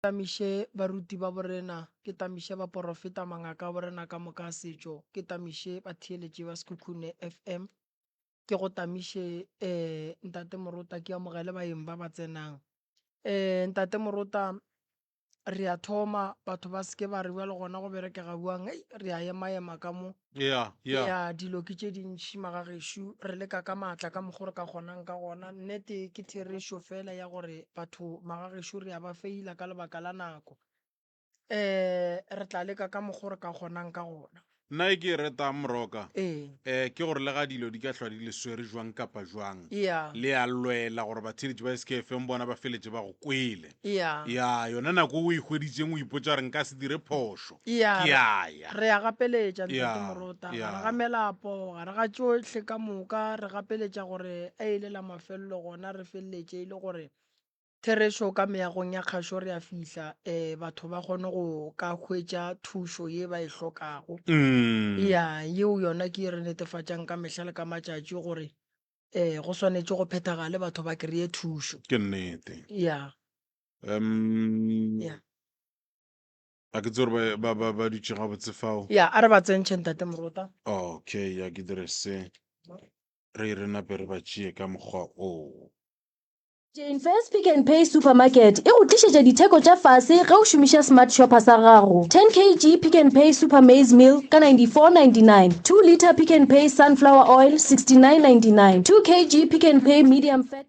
Tamiše baruti ba borena, ke tamiše baporofeta, mangaka a borena ka moka a setšo, ke tamiše batheeletši ba Sekhukhune FM, ke go tamiše um Ntate Morota, ke amogele baeng ba ba tsenang. Um Ntate Morota, re a thoma, batho ba seke ba re bjalo gona go berekega bjang, hei re a ema-ema ka mo. Yeah, yeah. Ya, dilo ke tše dintši magagešo, re leka ka maatla ka mokgo re ka kgonang ka gona. Nnete ke therešo fela ya gore batho magagešo re a ba feila ka lebaka la nako. Um re tla leka ka mokgo re ka kgonang ka gona. Nna e ke e retang Moroka, Ee. um ke gore le ga dilo di ka hlwa di le swere jwang kapa jwang, Ya. le a lwela gore batheeletši ba SKFM bona ba feletše ba go kwele. Ya. Ya, yona nako o e hweditšeng o ipotša gore nka se dire phošo. Ya, Ke a ya. Re a gapeletša, Ntate Ya, Morota. ya. Gare ga melapo, gare ga tšohle ka moka, re gapeletša gore a e le la mafelelo gona re feleletše e le gore therešo ka meagong ya kgašo re a fihla, um batho ba kgone go ka hwetša thušo ye ba e hlokago. Mm. Ya, yeo yona ke ye re netefatšang ka mehla le ka matšatši gore um go swanetše go phethagale batho ba kry-e thušo. Ke nnete. Ya. Um, Ya. A ke tsebe gore ba, ba, ba, ba dutše gabotse fao. Ya, a re ba tsentšhe Ntate Morota. Okay, ya ke dire se. Re re nape re ba tšee ka mokgwa oo. Jane Fairs Pick n Pay Supermarket e go tlišetša ditheko tša fase ge o šomiša Smart Shopper sa gago. 10 kg Pick n Pay Super Maize Meal ka 94.99, 2 litre Pick n Pay Sunflower Oil 69.99, 2 kg Pick n Pay Medium Fat.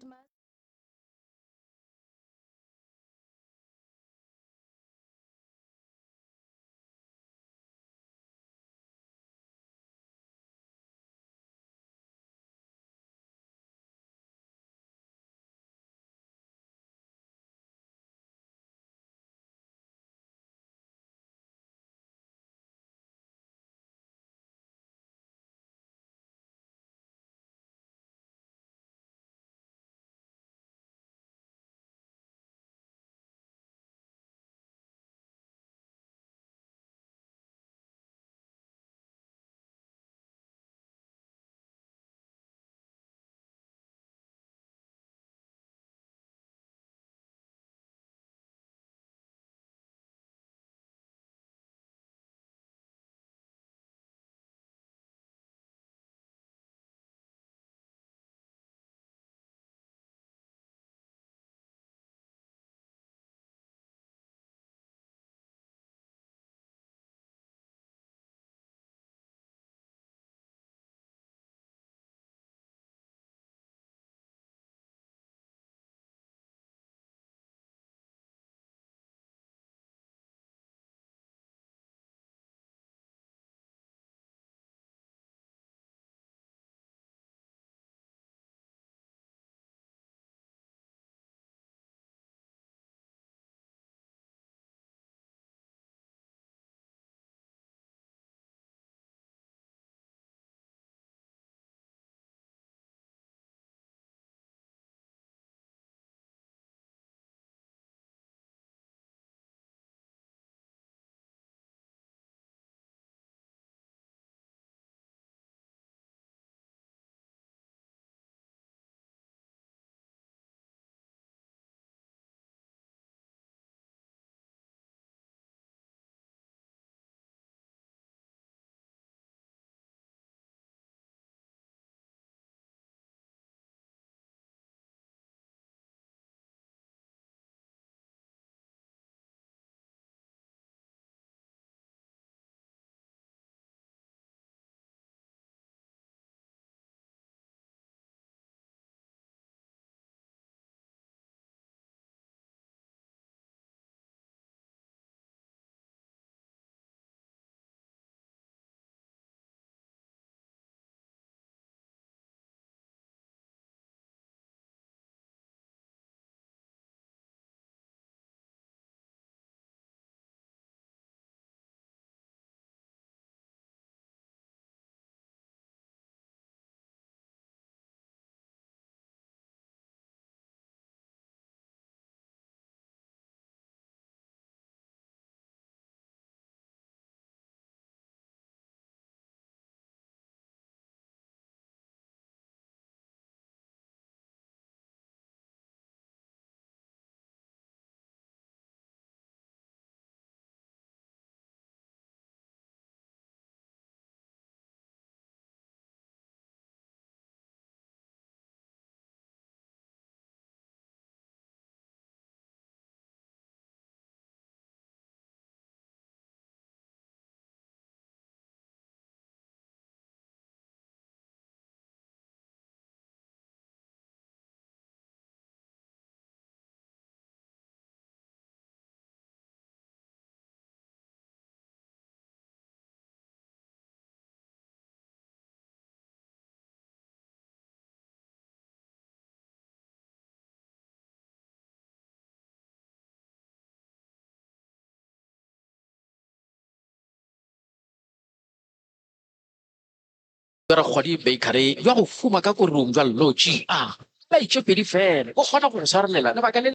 Bja Rakgwadi Bakery bja go huma ka korong bja Lotši a laetšepedi fela bo kgona go go swarelela lebaka le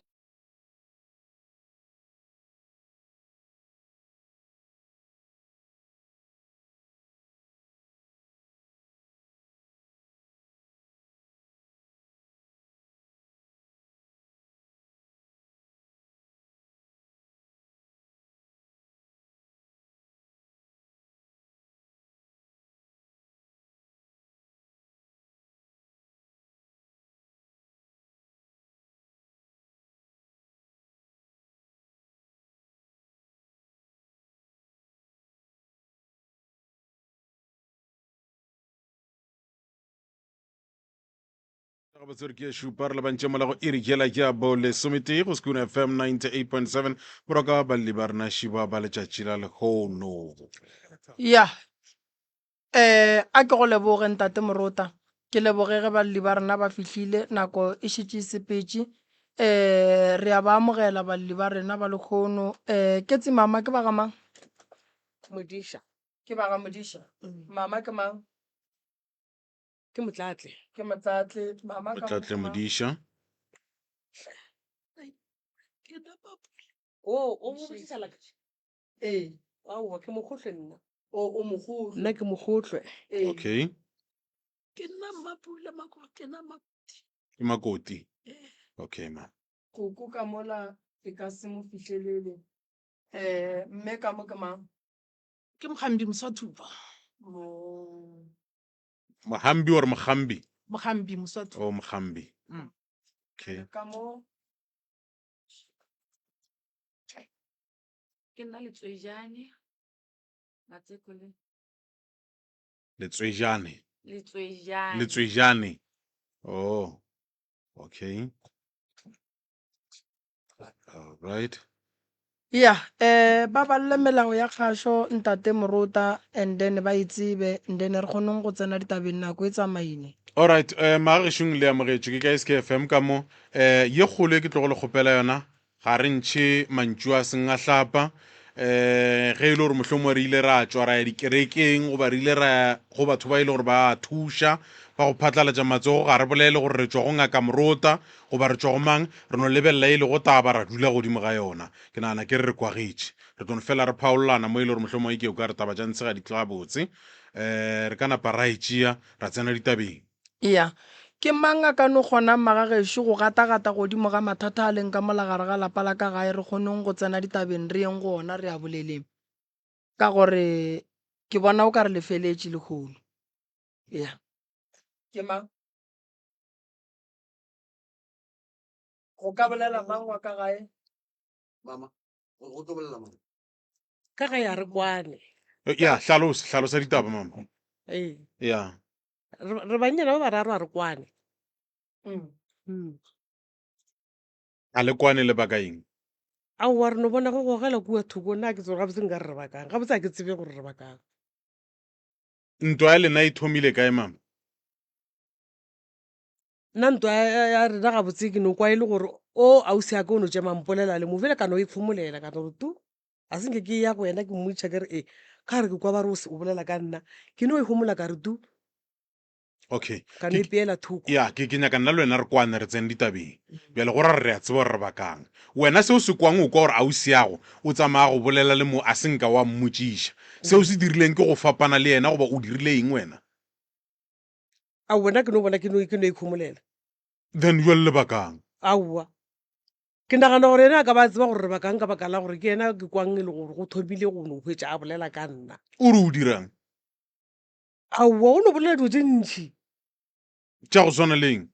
Gabotse re ke šupa re lebantše mola go iri jela ya bo lesometee go Sekuna FM 98.7 boroka balli ba rena šiba ba letšatši la lehono. Ya Eh, a ke go leboge Ntate Morota. Ke leboge ge balli ba rena ba fihlile, nako e šetše e sepetše. Eh, re a ba amogela balli ba rena ba lekgono. Eh, Ketsi mama ke ba ga mang? Modiša. Ke ba ga Modiša. Mama ke mang? Ke Motlatle. Ke Motlatle. Mama ka mo Motlatle ke mang? Modiša. O, o botšiša la ka? Ee. Aowa, ke mogohlwe nna. O, o mogohlwe. Nna ke mogohlwe. Ee. Okay. Ke nna Mmapula Makoti, ke nna Makoti. Ke Makoti. Ee. Okay, ma. Koko ka mola e ka se mo fihlelele. Eh, mme ka mo ke mang? Ke Mogambi Moswathupa. Mo. Mohambi or Mogambi? Mogambi Moswathupa. Oh, Mogambi. Okay. Ka mo. Ke nna Letswejane, Matseko le. Letswejane. Letswejane. Letswejane. Oh, okay. All right. Ya, eh ba balle melao ya kgašo ntate Morota and then ba e tsebe and then re kgoneng go tsena ditabeng nako e tsamaile. All right, eh magagešong le amogetšwe ke ka SKFM ka mo. Eh ye kgolo e ke tlogo le kgopela yona Ga re ntšhe mantšu a seng a hlapa. Um ge e le gore mohlomongwe re ile ra tšwa ra ya dikerekeng goba re ile ra ya go batho ba e le gore ba a thuša ba go phatlalatša matsogo, ga re bolele gore re tšwa go Ngaka Morota goba re tšwa go mang, re no lebelela e lego taba ra dula godimo ga yona. Ke nagana ke re re kwagetše. Re tlo no fela re phaololana mo e le gore mohlomongwe ke o ka re taba tša ntshe ga di tla botse. Um re ka napa ra e tšea ra tsena ditabeng. Eya. Ke mang a ka no kgonang magagešo go gatagata godimo ga mathata a leng ka mola gare ga lapa la ka gae re kgoneng go tsena ditabeng re yeng go ona re a boleleng? Ka gore ke bona o ka re le feletše lehono. Eya. Ke mang? Go ka bolela mang wa ka gae? Mama, go tlo bolela mang? Ka gae a re kwane. Ya, hlalosa, hlalosa ditaba mama. Ee. Ya. Re bannyana ba bararo a re kwane. A le kwane lebaka eng? Aowa re no bona go gogela kua thoko nna ke tsore gabotse nka re re bakang gabotse a ke tsebe gore re bakang. Ntwa ya lena e thomile kae mama? Nna ntwa ya rena gabotse ke no kwa e le gore o ausi ya ka o no tšema mpolela le mo bjale ka no ikhomolela ka no re tu a se nke ke ya go yena ke mmotšiša ke re e ka re ke kwa ba re o bolela ka nna ke no e homola ka re tu okay ka no ipeela thoko ya ke ke nyaka nna le wena re kwane re tsene ditabeng bjale go ra re re a tseba gore re bakang wena seo se kwang o kwa gore ausi yago o tsamaya go bolela le mo a se nka wa mmotšiša seo se dirileng ke go fapana le yena goba o dirile eng wena aowa nna ke no bona ke no ke no ikhomolela then jwale lebakang aowa Ke nagana gore yena a ka ba a tseba gore re bakang ka baka la gore ke yena ke kwang e le gore go thomile go no hwetša a bolela ka nna. O re o dirang? Aowa, o no bolela dilo tše ntši. Tša go swana le eng?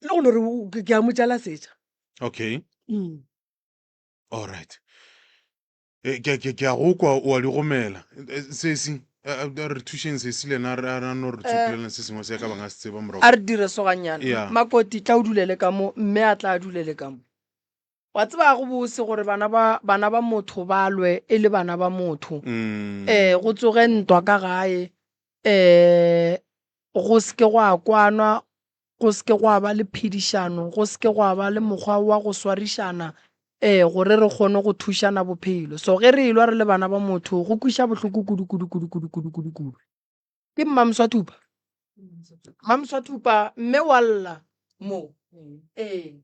Le go no re ke a mo tšalasetša. Okay. All right. Eh, ke ke ke a go kwa o a di gomela. Eh, Sesi, eh, eh, re thušeng sesi le yena a re a no re tsopoleleng se sengwe se ka bang a se tseba morago. A re dire so gannyane. Yeah. Makoti tla o dulele ka mo, mme a tla a dulele ka mo. Wa tseba ga go bose gore bana ba bana ba motho ba lwe e le bana ba motho. Mm. Eh, go tsoge ntwa ka gae, eh, go se ke gwa kwanwa, go se ke gwa ba le phedišano, go se ke gwa ba le mokgwa wa go swarišana. um gore re kgone go thušana bophelo. So ge re elwa re le bana ba motho go kweša bohloko kudu kudu kudu kudu kudu kudu kudu. Ke Mmamswathupa? Mmamswathupa mme wa lla mo. Ee.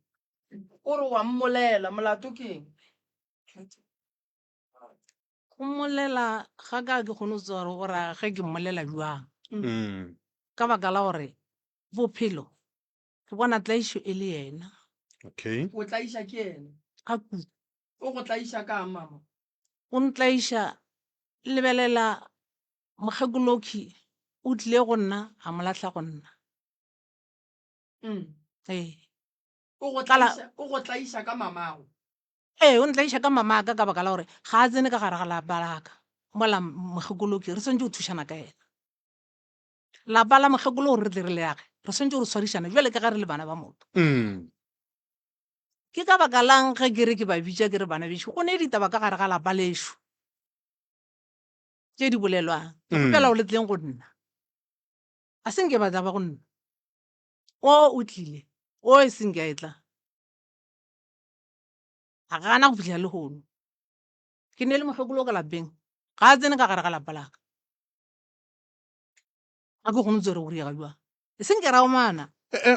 O re wa mmolela, molato ke eng? Go mmolela ga ka ke kgone go tseba gore o ra ge ke mmolela bjang. Mm. Ka baka la gore bophelo ke bona tlaišo e le yena. Okay. O tlaiša ke yena. Ga kudu. O go tlaiša kang mama? O ntlaiša, lebelela mokgekolokhwi o tlile go nna a mo lahla go nna. Mm. Ee. O go Kala- tlaiša, o go tlaiša ka mamago. Ee, o ntlaiša ka mamaka ka baka la gore ga a tsene ka gare ga lapa la ka. Mola mokgekolokhwi re swanetše go thušana ka yena. Lapa la mokgekolo gore re tle re le age, re swanetše go swarišana bjale ka ge re le bana ba motho. Mm. Ke ka baka lang ge ke re ke ba bitša ke re bana bešo, go ne ditaba ka gare ga lapa lešo tše di bolelwang. Ke kgopela gore le tleng go nna. A se nke ba tla ba go nna. O o tlile, o e se nke a etla. A gana go fihla lehono. Ke ne le mokgekolo ka lapeng, ga a tsene ka gare ga lapa la ka. Ga ke kgone go tseba gore go direga bjang. E seng ke ra omana.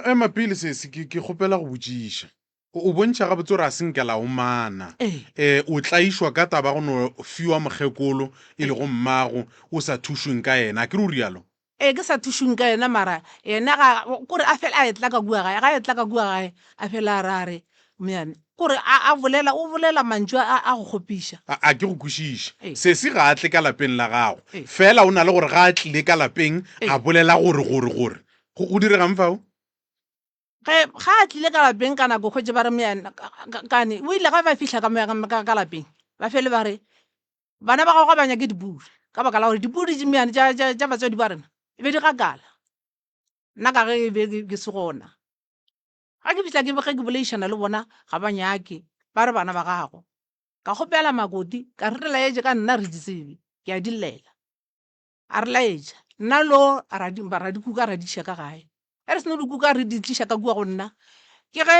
Ema pele sesi, ke, ke kgopela go botšiša. O, o bontšha gabotse gore a se nke la omana. Ee. O tlaišwa ka taba go no fiwa mokgekolo, e lego mmago, o sa thušweng ka yena. A ke re o rialo? Ee, ke sa thušweng ka yena, mara yena ga, kore a fela a etla ka kua gae, ga a etla ka kua gae, a fela a re, a re, Meyane, kore a, a bolela, o bolela mantšu a, a go kgopiša. A, a ke go kwešiše. Ee. Sesi ga a tle ka lapeng la gago. Ee. Fela o na le gore ga a tlile ka lapeng, Ee. a bolela gore, gore, gore. Go, go diregang fao? Ge, ga a tlile ka lapeng ka nako hwetše ba re Meyane, ka, ka, kane, o ile ga ba fihla ka, ka, ka, ka lapeng, ba fele ba re, Bana ba gago ga ba nyake dipudi, ka baka la gore dipudi tše Meyane tša, tša, tša batswadi ba rena e be di gakala. Nna ka ge e be ke, ke se gona. Ga ke fihla ke ge ke boledišana le bona ga ba nyake, ba re bana ba gago. Ka kgopela Makoti ka re re laetše ka nna re di tsebe, ke a di llela. A re laetša, nna lo ra di ra di kuka ra di iša ka gae. Ge re seno di kuka re di tliša ka kua go nna, ke ge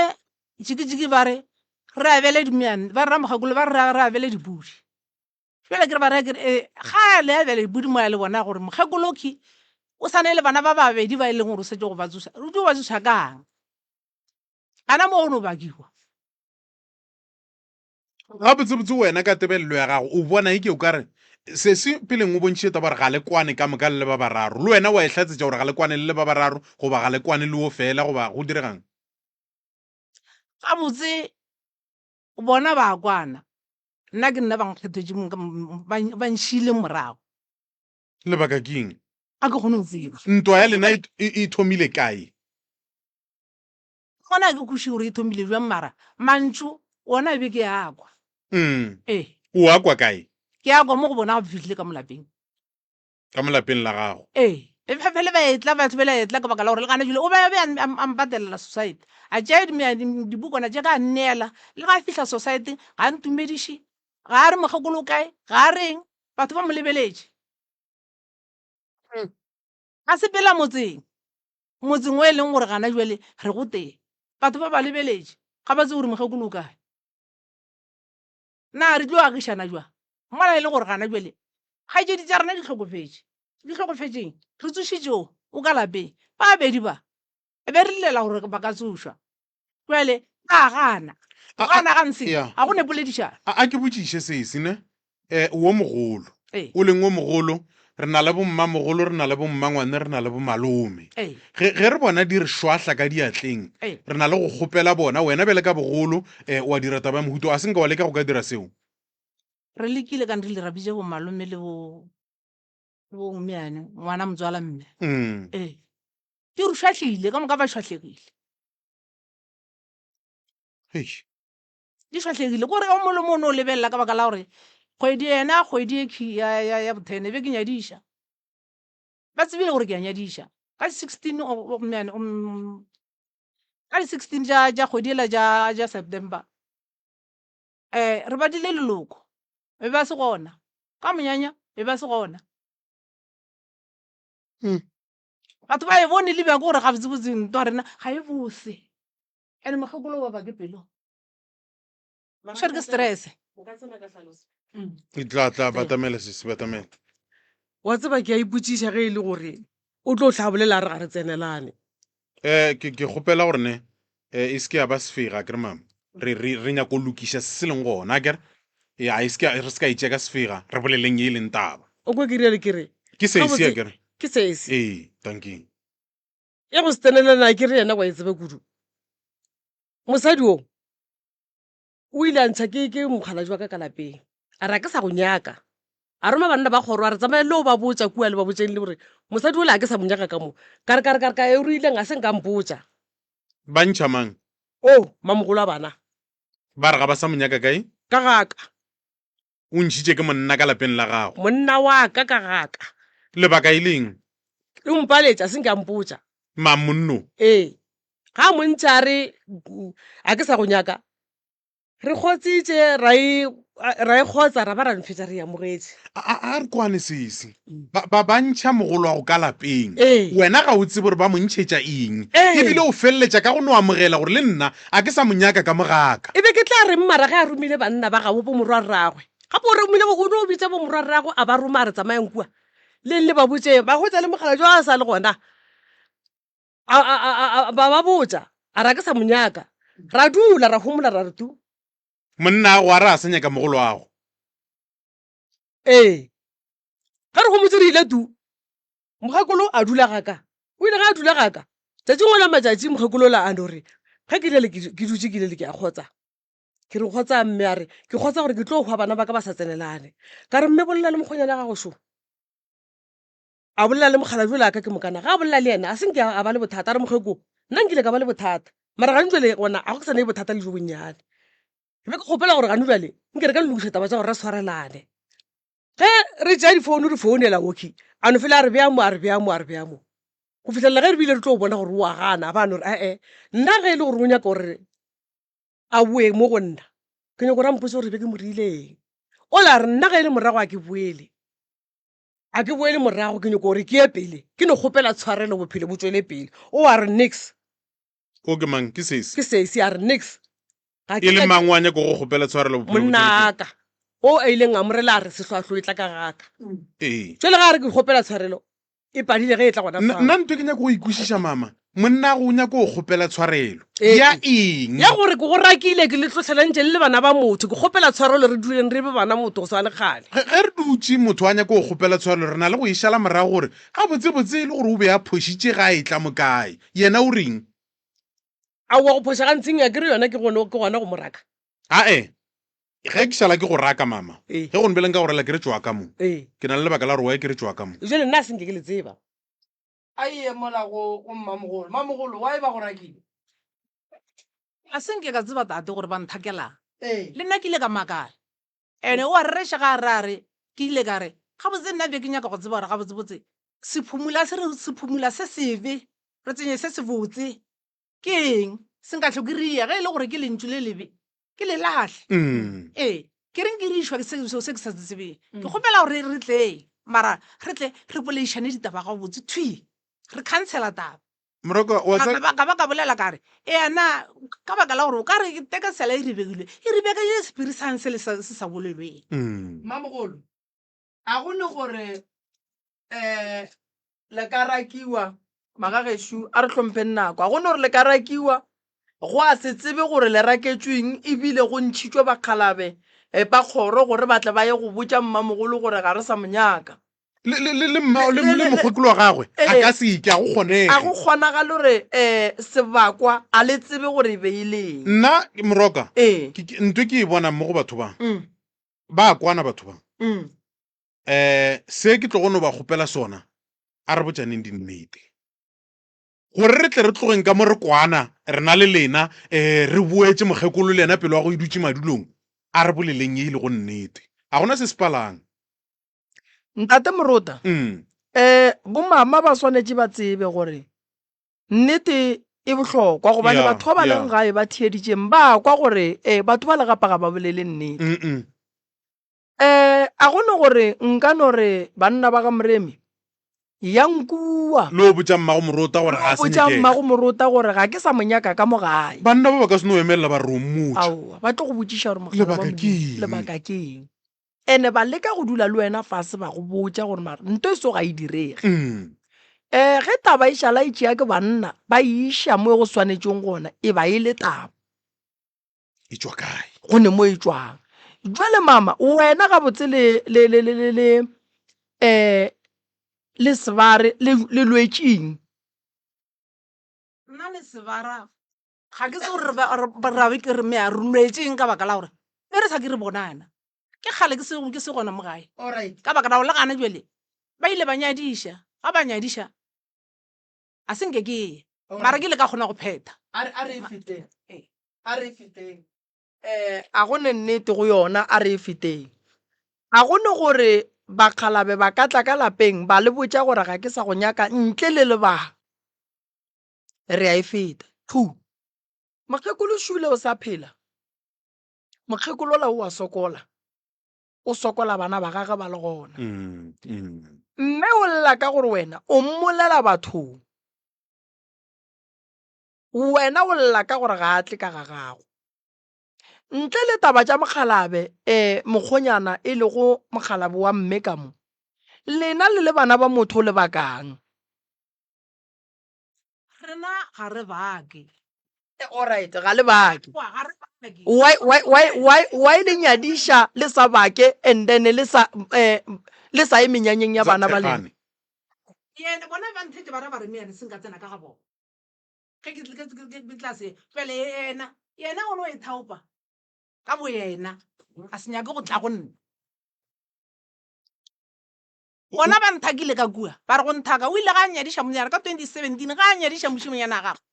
jikijiki ba re re abele ba re ramokgekolo ba re re abele dipudi. Bjale ke re ba raya ke re ee, ga le abela dipudi mola le bona gore mokgekolokhwi o sa na le bana ba babedi ba e leng gore o setse go ba tsoša, o tlo ba tsoša kang? Gana mo go no bakiwa. Gabotsebotse wena ka tebelelo ya gago o bona eke o ka re sesi peleng o bontšhitše taba gore ga le kwane ka moka le le ba bararo, le wena wa e hlatsetša gore ga le kwane le le ba bararo goba ga le kwane le wo fela goba go diregang? Gabotse bona ba kwana, nna ke nna ba nkgethetše ba nšile morago. Lebaka ke eng? Ga ke kgone go tseba. Ntwa ya lena e, e, e thomile kae? Gona ga ke kwešiše gore e thomile bjang mara mantšu ona be ke a kwa. Mm. Ee. O a kwa kae? Ke a kwa mo go bona ga fihlile ka mo lapeng. Ka mo lapeng la gago? Ee. E be fele ba etla, batho bele etla ka baka la gore le gana jwale o be a be a mpatelela society. A tšea dibukwana tša ka a nneela, le ga a fihla society ga a ntumediše, ga a re mokgekolo o kae, ga a reng, batho ba mo lebeletše. A sepela motseng, motseng o e leng gore gana jwale re go tee, batho ba ba lebeletše, ga ba tsebe gore mokgekolo o kae. Na re tlo agišana jwang mola e le gore gana bjale kgaetšedi tša rena di hlokofetše? Di hlokofetšeng? Re tsošitše o, o ka lapeng. Ba babedi ba, e be re llela gore ba ka tsošwa. Bjale ba gana. Go gana ga nse, ga go ne poledišano. A ke botšiše sesi ne, eh, wo mogolo, Ee. o leng wo mogolo, re na le bommamogolo, re na le bommangwane, re na le bomalome. Ee. Ge, ge re bona di re šwahla ka diatleng, Ee. re na le go kgopela bona. Wena bjale ka bogolo, eh, wa dira taba ya mohuta wo. A se nka wa leka go ka dira seo? Re lekile ka rile ra bitša bomalome le bo, le bo mmeane, ngwana motswala mme. Mm. Ee. Di re šwahleile, ka moka ba šwahlegile. Eish. Di šwahlegile, kore o mongwe le mongwe o no lebelela ka baka la gore kgwedi yena kgwedi e khi ya, ya, ya bothene be ke nyadiša. Ba tsebile gore ke a nyadiša. Ka di 16 ka di 16 tša, tša kgwedi ela tša, tša September. Eh, re badile leloko, be ba se gona. Ka monyanya, be ba se gona. Mm. Batho ba e bone le bjang gore gabotsebotse ntwa rena ga e bose. Ene mokgekolo wa ba ke pelo. Tshwere ke stress. E tla tla batamela sesi batamela. Wa tseba ke a ipotšiša ge e le gore o tlo hla bolela a re ga re tsenelane. Eh ke ke kgopela gore ne eh e se ke ya ba sefega akere mama. Re re re nyako lokiša se se leng gona akere. E a e se ke re se ka itšea ka sefega re boleleng ye e leng taba. O kwe ke rialo ke re. Ke sesi Gabotse akere. ke sesi. Ee, dankie. Ya go se tsenelana akere yena wa e tseba kudu. Mosadi o o ile a ntšha ke ke mokgalajwe wa ka ka lapeng a re a ke sa go nyaka a roma banna ba kgoro a re tsamaya le o ba botša kua le ba botšeng le gore mosadi ola a ke sa mo nyaka ka mo ka re ka re ka re ka e rileng a se nka mpotša Ba ntšha mang? O mamogolo a bana. Ba re ga ba sa mo nyaka kae? Ka gaka. O ntšhitše ke monna ka lapeng la gago. Monna wa ka ka gaka. Lebaka e leng? O mpaletša, a se nke a mpotša. Mang monno? Ee. Ga a mo ntšha a re, A ke sa go nyaka. Re kgotsitše, ra e, ra e kgotsa, ra ba ra nfetša re e amogetše. A, a, a re kwane sesi. Ba, ba, ba ntšha mogolo wa go ka lapeng. Ee. Wena ga o tsebe gore ba mo ntšhetša eng. Ee. Ebile o feleletša ka go no amogela gore le nna a ke sa mo nyaka ka mo gaka. E be ke tla reng mara ge a romile banna ba gabo bomorwarragwe? Gape o romile, o no bitša bomorwarragwe a ba roma a re tsamayang kua le le ba botšeng. Ba hwetša le mokgalabje a sa le gona, a, a, a, a, a, ba ba botša a re a ke sa mo nyaka. Ra dula ra homola ra re tu. Monna ago a re a sa nyaka mogoloago. Ee, ge re homotse re ile tu, mokgekolo a dula ga ka. O ile ge a dula ga ka, tšatši ngwe la matšatši mokgekolo la a no re, ge ke ile ke dutše ke ile ke a kgotsa. Ke re kgotsa mme a re, ke kgotsa gore ke tlo hwa bana ba ka ba sa tsenelane. Ka re mme bolela le mokgonyana gago šo. A bolela le mokgalabje yola ka ke mokana. Ga a bolela le yena, a se nke a ba le bothata. A re mokgeko, nna nkile ka ba le bothata. Mara gane jwale gona a go sa ne bothata le jo bonnyane. Ke be ke kgopela gore gane bjale nke re ka lokiša taba tša gore re swarelane. Ge re tšea difounu re founela Oki, a no fela a re bea mo, a re bea mo, a re bea mo. Go fihlelela ge re bile re tlo bona gore o a gana, a ba a no re ee, nna ge e le gore o nyaka gore a boe mo go nna, ke nyaka gore a mpotse gore be ke mo reile eng. Ola a re nna ge e le morago a ke boele, a ke boele morago, ke nyaka gore ke ye pele, ke no kgopela tshwarelo bophelo bo tšwele pele. O a re nix. O ke mang? Ke sesi. Ke sesi, a re nix. Ga ke E le nyake- mang o a nyaka go kgopela tshwarelo bophelo bo tšwele pele? Monnaka o a ileng a mo rela a re sehlwahlwa e tla ka gaka. Ee. Jwale ga a re ke kgopela tshwarelo e padile ge e tla gona Nna fao. nna ntho e ke nyaka go e kwešiša mama, monnago o nyaka go kgopela tshwarelo Ee. ya eng? Ya gore ke go rakile ke le tlohlelantše le le bana ba motho, ke kgopela tshwarelo re duleng re be bana motho go swana le kgale. Ge ge re dutše motho a nyaka go kgopela tshwarelo re na le go e šala morago gore gabotsebotse e le gore o be a phošitše ga a etla mo kae. Yena o reng? Aowa go phoša ga ntshing akere yona ke gone ke gona go mo raka. Ae, ge ke šala ke go raka mama, Ee. ge go nbele nka go rela ke re tšwa ka mo. Ee. Ke na le lebaka la gore why ke re tšwa ka mo. Jwale nna a se nke ke le tseba. A ye mola go go mmamogolo. Mmamogolo, why ba go rakile? A se nke ka tseba tate gore ba nthakelang. Ee. Le nna ke ile ka makala. Ene o a rereša ga a re a re, ke ile ka re, gabotse nna be ke nyaka go tseba gore gabotsebotse sephumula se re sephumula se sebe re tsenye se sebotse ke eng se nka hloke re ye ge e le gore ke lentšu le lebe ke le lahle Mm. ee ke reng ke rišwa ke seo se ke sa se tsebeng ke kgopela gore re tleng mara re tle re boleišane ditaba gabotse thwi re khansela taba Moroko wa Ka tsa ba ka ba ka bolela ka re ea na ka baka la gore o ka re tekesela e ribegile e ribegile sephiri sang se le sa se sa bolelweng Mm. Mmamogolo, a go ne gore um le ka rakiwa magagešo a re hlompheng nako a go ne gore le ka rakiwa go a se tsebe gore le raketšweng ebile go ntšhitšwe bakgalabe eh, ba kgoro gore ba tle ba ye go botša mmamogolo gore ga re sa mo nyaka Le le le le mma le Le- le le- mokgekolo wa gagwe a Ee. ka se ke a go kgonege. a go kgonagale gore um sebakwa a le tsebe gore e be e le eng Nna Moroka ee ke ke- ntho e ke e bonang mo go batho ba Mm, ba kwana batho ba. mm. Um se ke tlogo no ba kgopela sona a re botšaneng dinnete. Gore re tle re tlogeng ka mo re kwana rena le lena um re boetše mokgekolo le yena pelo wa go e dutše madulong a re boleleng ye e lego nnete. Ga gona se se palang. Ntate Morota, Mm. eh bomama ba swanetše ba tsebe gore nnete e bohlokwa gobane Yeah, batho ba ba yeah. leng gae ba theeditšeng ba kwa gore eh batho ba legapa ga ba bolele nnete. Mm -mm. Eh a go no gore nka no re banna ba ga Moremi. Yang kua. Le o botša mmago morota gore ga a sa Botša nyakega. mmago morota gore ga ke sa mo nyaka ka mo gae. Banna ba ba ka se no emelela ba re o mmotša. Aowa, ba tlo go botšiša gore mogala wa Lebaka ke Modimo, eng? lebaka ke eng? Ene ba leka go dula le wena fase ba go botša gore mara nto e so ga e direge. Mm. Um ge taba e šala e tšea ke banna ba e iša mo e go swanetšeng gona e ba e le taba. E tšwa kae? Go ne mo e tšwang. Jwale mama wena gabotse le le le le le le um le sebare le le lwetšeng? Nna le sebara ga ke tsebe gore re ba- re- ra be ke re mea re lwetšeng ka baka la gore be re sa ke re bonana. Ke kgale ke se ke se gona mo gae. Alright. Ka baka la gore le gana jwale ba ile ba nyadiša. Ga ba nyadiša a se nke ke ye. Mara ke ile ka kgona go phetha. A re a re e feteng. Ee. A re e feteng. Um a go ne nnete go yona, a re e feteng. A go ne gore bakgalabe ba ka tla ka lapeng ba le botša gore ga ke sa go nyaka ntle le lebaka. Re a e feta. Two. Mokgekolo Šule o sa phela. Mokgekolo ola o a sokola. O sokola bana ba gagwe ba le gona. Mme o lla ka gore wena o mmolela bathong. Wena o lla ka gore ga a tle ka ga gago. Ntle le taba tša mokgalabe, eh, mokgonyana e lego mokgalabe wa mme ka mo, lena le le bana ba motho le bakang? Rena ga re bake. Eh, alright, ga le bake. Kwa, ga re bake. Why, why, why, why, why le nyadiša le sa bake and then le sa, eh, le sa ye menyanyeng ya Sa bana ba lena? thekgane. Yene bona ba nthetše ba ra ba re meyane se nka tsena ka ga bona. Ge ke ke ke ke tla se jwale yena yena o no e thaopa ka boyena a se nyake go tla go nna. Bona ba nthakile ka kua ba re go nthaka o ile ga a nyadiša monyana ka 2017 ga a nyadiša mošimonyana wa gagwe.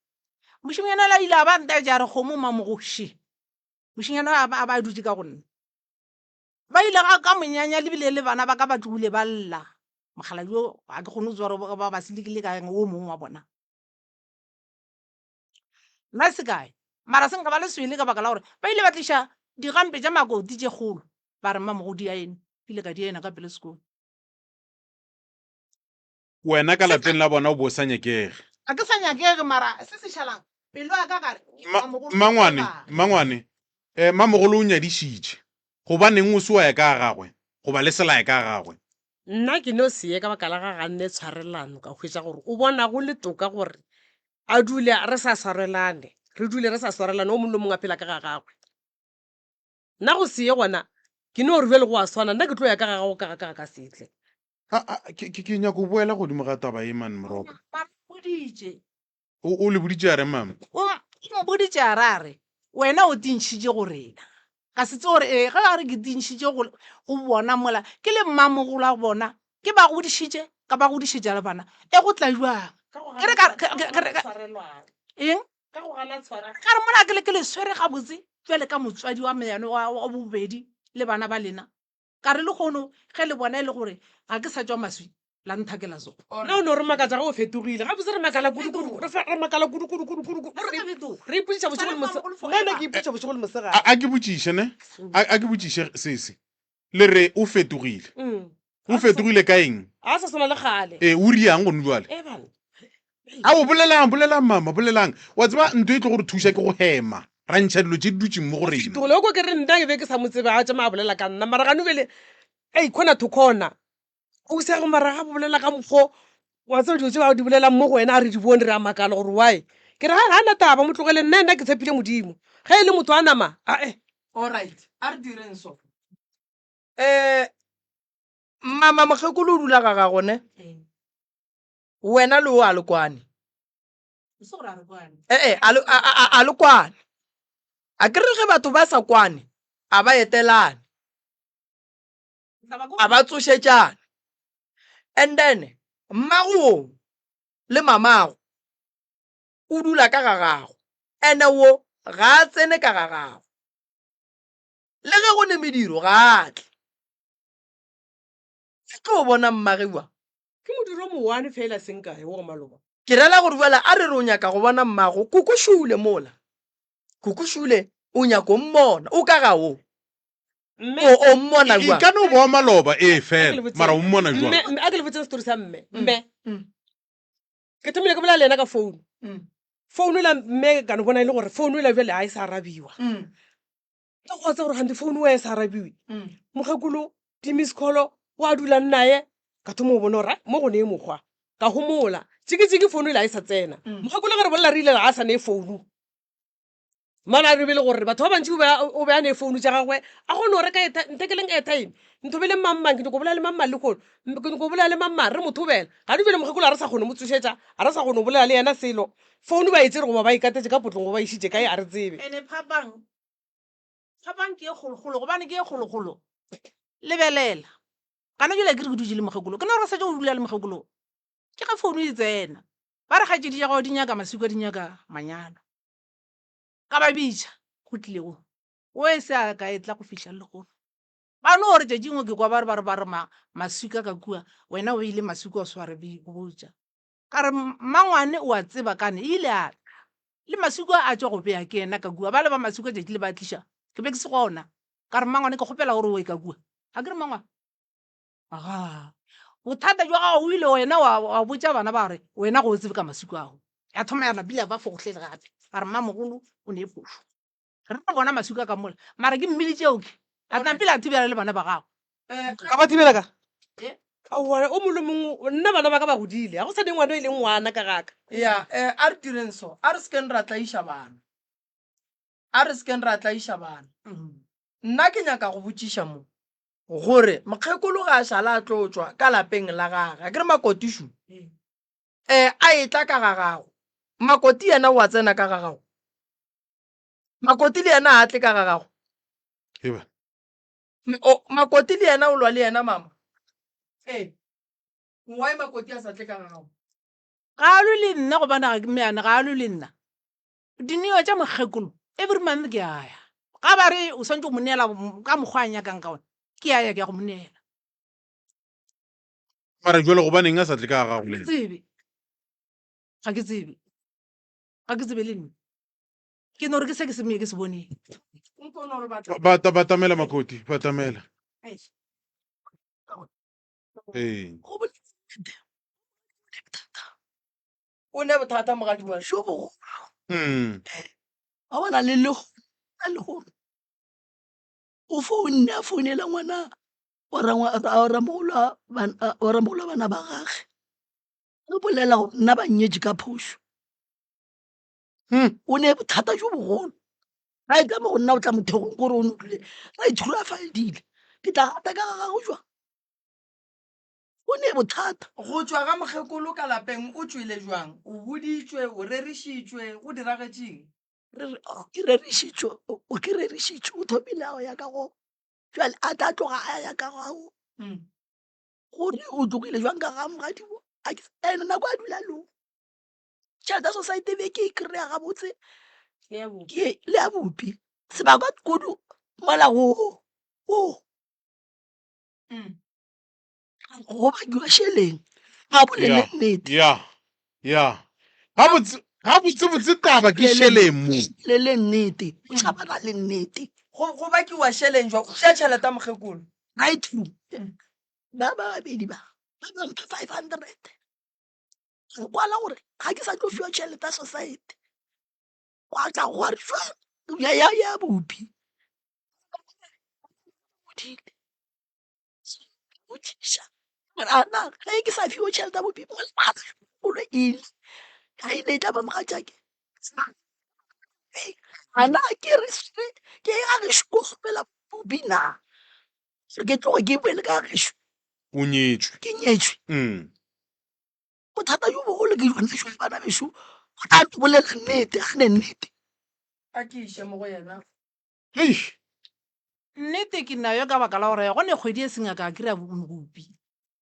Mošimonyana ola ile a ba ntaetša a re kgomo mamogoši. Mošimonyana a ba a ba a dutše ka go nna. Ba ile ga ka monyanya le bile le bana ba ka ba tlogile ba lla. Mokgalabje yo ga ke kgone go tseba gore ba ba selekile ka eng o mongwe wa bona. Nna se kae mara se nka ba le swele ka baka la gore ba ile ba tliša digampe tša makoti tše kgolo ba re mmamogodi a ene ke ile ka di ena ka pele sekolo. Wena ka lapeng la bona o bo o sa nyakege. Ga ke sa nyakege mara se se šalang pelo ya ka gare ke Ma, mmamogolo mmangwane, ba. mmangwane, eh, mmamogolo o nyadišitše. Gobaneng o se wa ya ka ga gagwe goba le se la ya ka ga gagwe? Nna ke no se ye ka baka la ga ganne tshwarelano ka hwetša gore o bona go le toka gore a dule re sa swarelane, re dule re sa swarelane, o mongwe le mongwe a phela ka ga gagwe. Nna go se ye gona ke no re bjale go a swana, nna ke tlo ya ka ga gago ka ga ka ga ka se tle. A, a, ke, ke, ke nyako boela godimo ga taba ye man, Moroka. Ba re boditše. O, o le boditše a reng mama? O, o mpoditše a re a re, wena o tintšhitše go rena. Ka se tsebe gore ee, ge a re ke tintšhitše go, go bona mola ke le mmamogolo wa bona, ke ba godišitše, ka ba godišetša le bana, e go tla bjang? Ke re ka, ke, ke, ke re ka, eng? Ka go gana tshwara. Ka re mola ke le, ke le swere gabotse bjale ka motswadi wa meyane wa, wa bobedi le bana ba lena. Ka re lehono ge le bona e le gore ga ke sa tšwa maswi, la nthakela so. Nna o no re makatša ge o fetogile. Gabotse re makala kudu-kudu. Re fe, re makala kudu-kudu, kudu-kudu, kudu. Re, re ipotšiša bošego le mose-, nna nna ke ipotšiša bošego le mosegare. A, a ke botšiše, ne? A, a ke botšiše sesi. Le re o fetogile. Mm. O fetogile ka eng? A sa swana le kgale. Ee, o riang gone bjale? E bana. Ao, bolelang, bolelang mama, bolelang. Wa tseba ntho e tlo go re thuša ke go hema, ra ntšha dilo tše di dutšeng mo go rena. Fetogile, o kwa ke re nna ke be ke sa mo tsebe a tšama a bolela ka nna, mara gane bjale, ei, corner to corner. O se mara ga bolela ka mokgo wa tseba dilo tše ba di bolelang mo go wena a re di bone re a makala gore why. Ke re ga na taba mo tlogele nna nna ke tshepile Modimo. Ge e le motho wa nama, ae. Alright, a re direng so. Um mama mokgekolo o dula ga gago ne? Wena le o a le kwane. Ee, a le, a, a, a le kwane. A ke re ge batho ba sa kwane, a ba etelane, a ba tsošetšane. And then mmago wo le mamago o dula ka ga gago, ene wo ga a tsene ka ga gago. Le ge go ne mediro ga a tle. Ke tlo bona mmageua. Ke modiro o mowane feela seng kae wo go maloba. Ke rela gore bjale a re re o nyaka go bona mmago Koko Šule mola. Koko Šule o nyako mmona, o ka ga wo. Mme O o mmona E jwang? ka no ba wa maloba ee a ke fela le botseng. mara o mmona jwang? Mme mme a ke le botseng story sa mme. Mme Mm. ke thomile ke bolela le yena ka phone. Mm. Phone ela mme ka no bona e le gore phone ela bjale ga e sa arabiwa. Mm. Ka go tsa gore gante phone e sa arabiwe. Mm. Mokgekolo di-miss call o a dulang naye ka thoma go bona gore "Ai, mo go ne mokgwa ka homola tšikitšiki phone ela e sa tsena. Mokgekolo ge re bolela re ile ga a sa ne phone. Mana re bele gore batho ba bantši o be a- o be a ne founu tša gagwe a kgone go reka airtime- nthekeleng airtime nthobeleng mang-mang ke nyako bolela le mang-mang lehono M- ke nyako bolela le mang-mang re mo thobela ga di bjale mokgekolo ga re sa kgone mo tsošetša ga re sa kgone go bolela le yena selo founu ba e tsere goba ba e katetše ka potlong goba ba e išitše kae a re tsebe. Ene phapang, phapang ke e kgolokgolo gobane ke e kgolokgolo. Lebelela, gana bjale ke re ke dutše le mokgekolo, ke no re setse o dula le mokgekolo, ke ge founu e tsena, ba re kgaetšedi tša gago di nyaka maswika di nyaka manyalo. Ka ba bitša, go tlile wo. Wo e se a ka e tla go fihla lehono. Ba no re tšatši nngwe ke kwa ba re ba re ba re ma, maswika ka kua, wena o beile maswika o sware bi go botša. Ka re mmangwane o a tseba kane e ile a tla. Le maswika a tšwa go bea ke yena ka kua. Bale ba maswika tšatši le ba tliša, ke be ke se gona. Ka re mmangwane ke kgopela gore o ye ka kua. Ga ke re mmangwane. Aga, bothata jwa gago o ile wena wa, wa botša bana ba gore wena go o tsebe ka maswika ao. Ya thoma ya napile ya ba fogohlele gape. Ba re mmamogolo o ne phošo. Re re bona maswika ka mola. Mara ke mmiditše okay. A napile a thibela le bana ba gago. Ka ba thibela ka? Eh? Aowa, o mongwe le mongwe, nna bana ba ka ba godile. Ga go sa ne ngwana e leng ngwana ka gaka. Ya, eh, a re direng so. A re sekeng ra tlaiša bana. A re sekeng ra tlaiša bana. Nna ke nyaka go botšiša mo. Gore mokgekolo ga a šala a tlo tšwa ka lapeng la gage, a ke re Makoti šu, eh, a etla ka ga gago. Makoti yena o a tsena ka ga gago. Makoti le yena a tle ka ga gago. Eba. O, Makoti le yena o lwa le yena mama. Ee. Why Makoti a sa tle ka ga gago? Ga a lwe le nna gobane ga ke meane, ga a lwe le nna. Dineo tša mokgekolo every month ke a ya. Ga ba re o swantše go mo neela ka mokgwa a nyakang ka ona, ke a ya ke ya go mo neela. Mara jwale gobaneng a sa tle ka ga gago le Ke tsebe. Ga ke tsebe. Ga ke tsebe le nna. Ke no re ke se ke se ke se boneng. Bata batamela Makoti, batamela. Ee. Go bolela nnete, bothata. O ne bothata mogadi wa. Jo bogolo. Mm. Wa bona le le le gore o founne a founela ngwana wa ramogolo wa bana ba gage o bolela gore nna ba nnyetše ka phošo. Hmm. O ne bothata jo bogolo ga e tla mo go nna o tla mothegong kore o ntlile ra ithulafadile ke tla gata ka ga gago jwang. O ne bothata. Go tšwa ga mokgekolo ka lapeng o tšwele bjang? O boditšwe, o rerišitšwe, go diragetšeng? Re re, oh, ke rerišitšwe, o ke rerišitšwe, o thomile a ya ka go, bjale a tla tloga a ya ka gago. Gore o tlogile jwang ka ga mogadibo, a ke, ene nako a dula lo. Tšhelete ya society be ke e kry-a gabotse, ke le ya bopi. Sebaka kudu mola go, go. Go bakiwa šeleng ga bolele nnete. Ya, ya. Gabotse, gabotsebotse taba ke šeleng mo. Bolele nnete, o tšhabana le nnete. Go, go bakiwa šeleng jwa, o tšea tšhelete ya mokgekolo. Right true. Ba ba babedi ba, ba ba mpha 500. Go kwala gore ga ke sa tlo fiwa tšhelete ya society. Gwa tla gwa re jwang ya ya ya bopi. Godile. Botšiša gore a na ge ke sa fiwe tšhelete ya bopi kgolo ile ga ile e tla ba mogatšake. A na ke re ke ya gešo ko kgopela bopi na gore ke tloge ke boele ka gešo. O nyetšwe. Ke nyetšwe. Bothata bjo bogolo ke jona bjo bana bešo o tla bolela nnete a ne nnete. A ke iše mo go yena. Eish. Nnete ke nayo ka baka la gore go ne kgwedi e seng ya ka kry-a mokopi.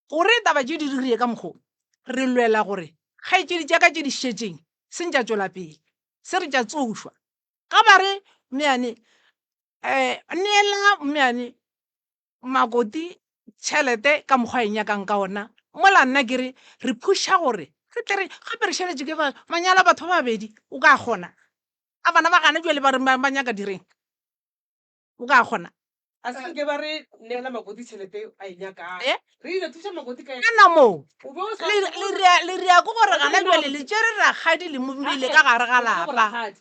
Gore taba tše di dirile ka mokgo, re lwela gore kgaetšedi tša ka tše di šetšeng seng tša tšwela pele, se re tša tsošwa. Ga ba re meane, um neela meane Makoti tšhelete ka mokgwa a e nyakang ka ona, mola nna ke re re phuša gore re tle re gape re šaletše ke manyalo a batho ba babedi, o ka kgona? A bana ba gana bjale ba re ba nyaka direng? O ka kgona? A se nke ba re neela Makoti tšhelete a e nyakago. Eh? Re ile thuša Makoti ka Ka na moo O be o sa le le rea le rea ke gore gana jwale le tšere rakgadi le mo beile ka gare ga lapa.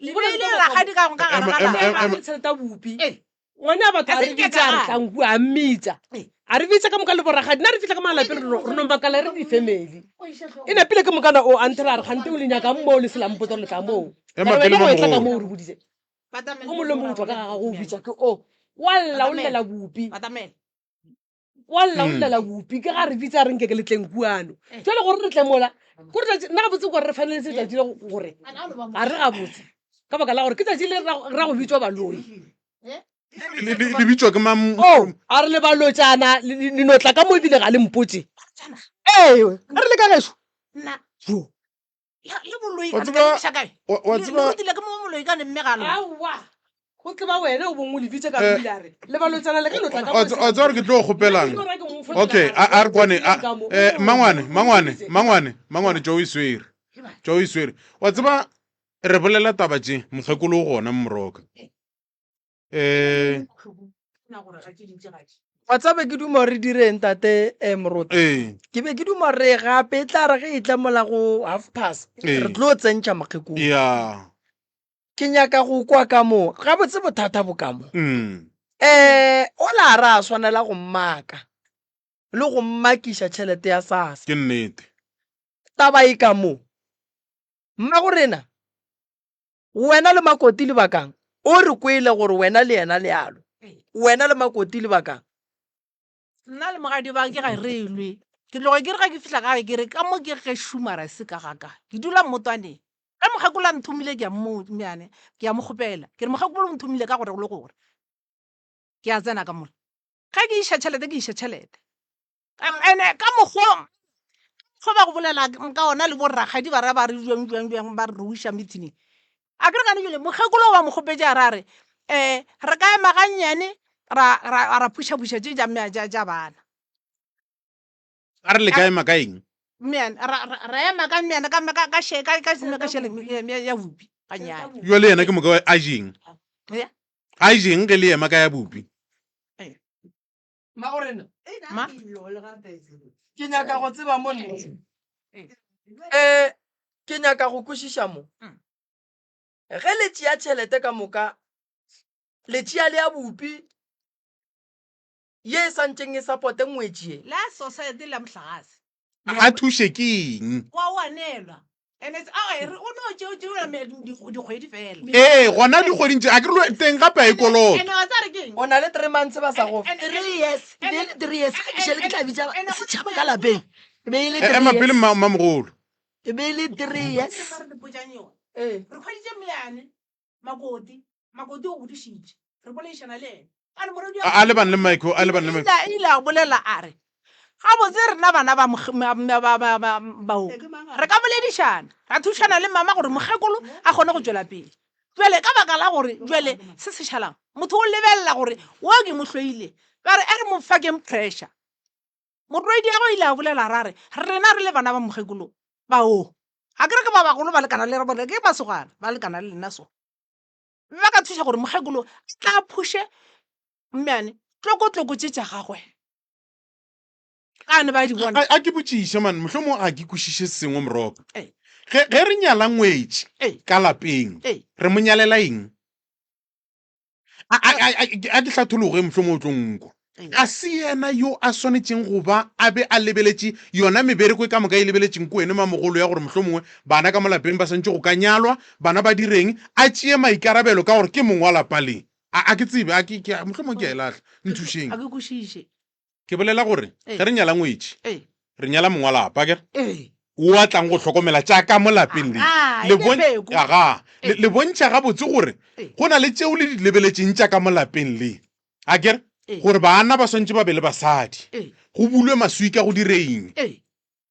Le beile rakgadi ka ka gare ga Em, em, lapa. em, em. tšhelete ya bopi. Eh. Ngwane a batho A a se re nke bitša a re ka tlang kua a mmitša. Eh. A re bitša ka moka le borakgadi. Nna re fihla ka malapeng re no re no makala re di-family. E napile ke mokana o a nthela a re kgante o le nyakang moo le se la mpotsa gore le tla moo. Ema Ka re pele wena o etla ka mamogolo. moo o re boditse. O mongwe le mongwe o tswa ka ga gago o bitša ke o. Wa lla o llela bopi. Batamela. Wa lla o Mm. llela bopi ke ga re bitsa re nke ke le tleng kuano. Jwale gore re tle mola kore tšatši nna gabotse gore re faneletse tšatši le gore ga re gabotse ka baka la gore ke tšatši le ra ra go bitswa baloi. Le- le le bitšwa ke mang O a re le balotšana le le- le no tla ka mo ebile ga le mpotše. Ee, a re le ka gešo. Nna Jo. le boloi Wa ka tseba- ka kae? wa- wa Le tseba rutile ke mo moloi ka ne mme ga lona. Aowa. Go tseba wena o bongwe o le bitša ka Eh, o ile a re le balotšana le ka no tla ka wa mo tse- wa tseba gore ke tlo go kgopelang Nna ke tlo ra ke mo fetola okay ka a re a re kwane o a ka mo. eh, O mangwane o mangwane mpoditse. mangwane mangwane tšo o e swere tšo o e swere wa tseba re bolela taba tše mokgekolo o gona moroka eh Wa tseba be ke duma re direng tate eh, Moruti? ee Ke be ke duma re gape e tla re ge e tla mola go half past Ee. re tlo tsentšha mokgekolo. ya Ke nyaka go kwa ka moo gabotse bothata bo ka mo. mm Eh ola ra swanela go mmaka le go mmakiša tšhelete ya SASSA. ke nnete Taba e ka mo. Mmago rena Wena le Makoti le bakang? O re kwele gore wena le yena le a lwa. Wena le Makoti le bakang? Nna le mogadi ba ke ga re lwe. Ke tloga ke re ga ke fihla gae ke re ka mo ke gešo mara e se ka ga ka. Ke dula mmotwaneng. Ge mokgekolo a nthomile ke a mo mjane ke a mo kgopela. Ke re mokgekolo o nthomile ka gore le gore. Ke a tsena ka mola. Ge ke iša tšhelete ke iša tšhelete. Ene ka mokgwa go ba go bolela ka ona le borrakgadi ba ra ba re jwang jwang jwang ba re re iša meeting a ke re gane jale mokgekolo wa mo kgopetše a ra re um re ka ema gannyane ra ra ra phušaphuša tše tša tša bana a re le ka ema ka eng Mmeane, ra ra ra ema ka mmeane ka ka ka she ka ka ka šele ya bupi gannyane jale yena ke moka a jeng a jeng ge le ema ka ya bupi Mmagorena, Ma? ke nyaka go tseba mo nna. Eh, ke nyaka go kwešiša mo. Mm. Ge le tšea tšhelete ka moka, le tšea le ya bopi ye e santšeng e supporte ngwetši ye. La society la mohlagase. A thuše ke eng? Wa o a neelwa. And it's a re o no tšeo tšeo dikgwedi fela. Ee, gona dikgweding tše a ke re teng gape a e kolota. And wa tseba re ke eng? O na le 3 months ba sa go fe. 3 years, e be e le 3 years. Ge ke šele ke tla bitša setšhaba ka lapeng. E be e le 3 Ema pele years. mma mmamogolo. E be e le 3 years. Re le botšang yona. Ee. Re hweditše mmeane Makoti, Makoti o godišitše. Re boledišana le yena. A re morwedi A a lebane le mic, a lebane le mic. Ile ile a bolela a re gabotse rena bana ba bao re ka boledišana ra thušana le mama gore mokgekolo a kgone go tšwela pele. Bjale ka baka la gore bjale se se šalang motho o lebelela gore wo ke mo hloile ba re a re mo fakeng pressure. Morwediagwe o ile a bolela ra re rena re le bana ba mokgekolo bao Ga ke re ke ba bagolo ba lekana le bona, ke masogana ba lekana le lena so. Ba ka thuša gore mokgekolo a tla phuše mmeane tlokotloko tše tša gagwe. Ka ne ba di bona. A ke botšiše man, mohlomongwe ga ke kwešiše se sengwe Moroka. Ee. Ge ge re nyala ngwetši Ee. ka lapeng, Ee. re mo nyalela eng? A, a, a, a, a ke hlathologe mohlomongwe o tlo nkwa. A se yena yo a swanetšeng go ba a be a lebeletše yona mebereko e ka moka e lebeletšeng ko wene mamogolo ya gore mohlomongwe bana ka mo lapeng ba swantše go ka nyalwa, bana ba direng, a tšee maikarabelo ka gore ke mong wa lapa le. A, a ke tsebe, a ke, ke, mohlomongwe ke a e lahla. Nthušeng. A ke kwešiše. Ke bolela gore Ee. ge re nyala ngwetši, Ee. re nyala mong wa lapa, akere? Ee. O a tlang go hlokomela tša ka mo lapeng le. Aga, Le e be bon- pheko. Aga, le, Ee. le bontšha gabotse gore Ee. go na le tšeo le di lebeletšeng tša ka mo lapeng le. Akere? Ee. Gore baana ba swantše ba be le basadi. Ee. Go bulwe maswika go direing. Ee.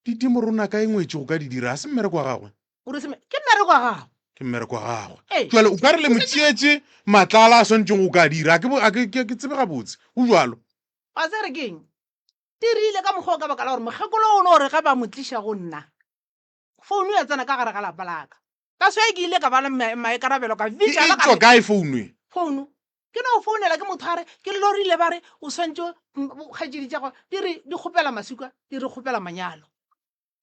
Didimo rona kae ngwetši go ka di dira? Ga se mmereko wa gagwe. O re se me- ke mmereko wa gagwe. Ke mmereko wa gagwe. Ee. Jwale o ka re le mo tšeetše matlala a swantšeng go ka dira. A ke bo- a ke, ke, ke tsebe gabotse. Go bjalo. Wa tseba re ke eng? Dirile ka mokgwa o ka baka la gore mokgekolo o no re ge ba mo tliša go nna, founu ya tsena ka gare ga lapa la ka. That's why ke ile ka ba le maikarabelo ka E bitša e ba ka tšwa re kae founu e? founu. Ke no founela ke motho a re ke lorile ba re o swantše kgaetšedi tša go di re di kgopela maswika di re kgopela manyalo.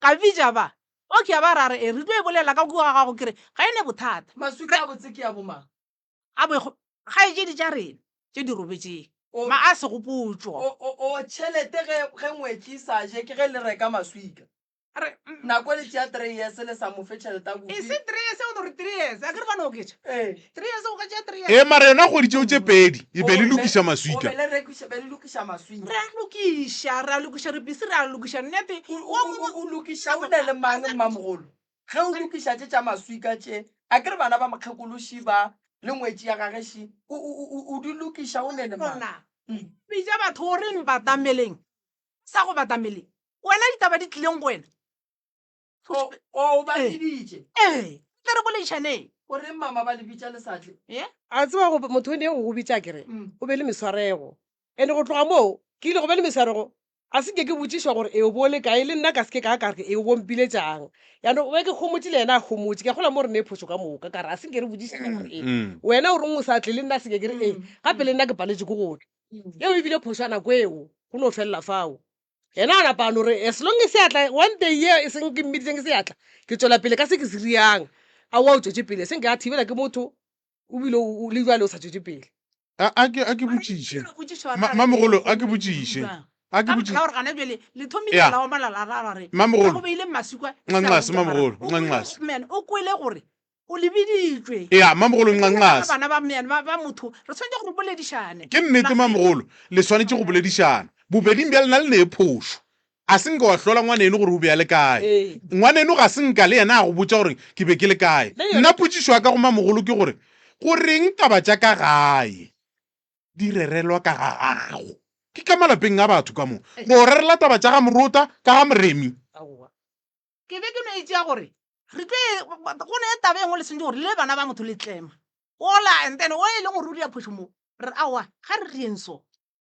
Ka bitša ba okay ba ra re e re tlo e bolela ka kua ga gago ke re ga e ne bothata. Maswika a botse ke a bomang? A bo kgaetšedi tša rena tše di robetšeng ma a segopotšo. O tšhelete ge ge ngwetši e sa je ke ge le reka maswika. Re, Nako le tšea 3 years le sa mo fe tšhelete a E bupi. se 3 years o no re 3 years a ke re ba no oketša. Ee. 3 years o ka tšea 3 years. Ee, mara yona kgwedi tšeo tše pedi e be le O, lokiša be, o maswika. be le rekiša, be le lokiša maswika. Re a lokiša, re a lokiša, re busy re a lokiša nnete. O, O o, mongwe o, o lokiša o na le mang mmamogolo? Ge o lokiša tše tša maswika tše, a ke re bana ba mokgekološi ba le ngwetši ya gage ši, o, o, o, o di lokiša o ne le mang? Bona, bitša batho o reng batameleng, sa go batameleng. Wena ditaba di tlileng go wena. O, o ba biditše. Ee, tle re boledišaneng. O reng mama ba le bitša le sa tle? Ye? A tseba go motho o ne go go bitša ke re o be le meswarego. And go tloga moo ke ile go ba le meswarego a se ke ke botšišwa gore e o bo le kae le nna ka se ke ka ka re e o bo mpiletšang. Jaanong be ke homotše le yena a homotše ke a kgolwa mo re ne phošo ka moka ka re a se nke re botšišana gore e wena o reng o sa tle le nna se ke ke re e gape le nna ke paletše ke go tla. Eo e bile phošo ya nako eo go no felela fao. Yena a napa a no re as long as seatla one day ye e seng ke mmiditseng ke seatla ke tšwela pele ka se ke se riang aowa o tšwetše pele seng ke a thibela ke motho o bile le jwale o sa tšwetše pele. A, a ke, a ke botšiše. Ma, mamogolo, a ke botšiše. A ke botšiše. Gore gana bjale le thomile Ya. la omala la ra ra re Mamogolo. go beile masukwa Ncanqase, mamogolo, ncanqase. Man o kwele gore o le biditšwe. Ya, mamogolo, ncanqase. Bana ba man ba, ba motho re tshwanetse gore boledišane. Ke nnete mamogolo, le swanetše go boledišana. Bobeding bja lena le ne phošo. A se nka wa hlola ngwaneno gore o be a le kae. Ee. Ngwaneno ga se nka le yena a go botša gore ke be ke le kae. Le yona Nna potšišo ya ka go mamogolo ke gore, go reng taba tša ka gae di rerelwa ka ga gago? Ke ka malapeng a batho ka mo. Go rerela taba tša ga Morota ka ga Moremi. Aowa. Ke be ke no e tšea gore re tlo e, go ne taba e nngwe le swanetše gore le bana ba motho le tlema ola and then o e leng gore o dira phošo mo re re aowa ga re rieng so.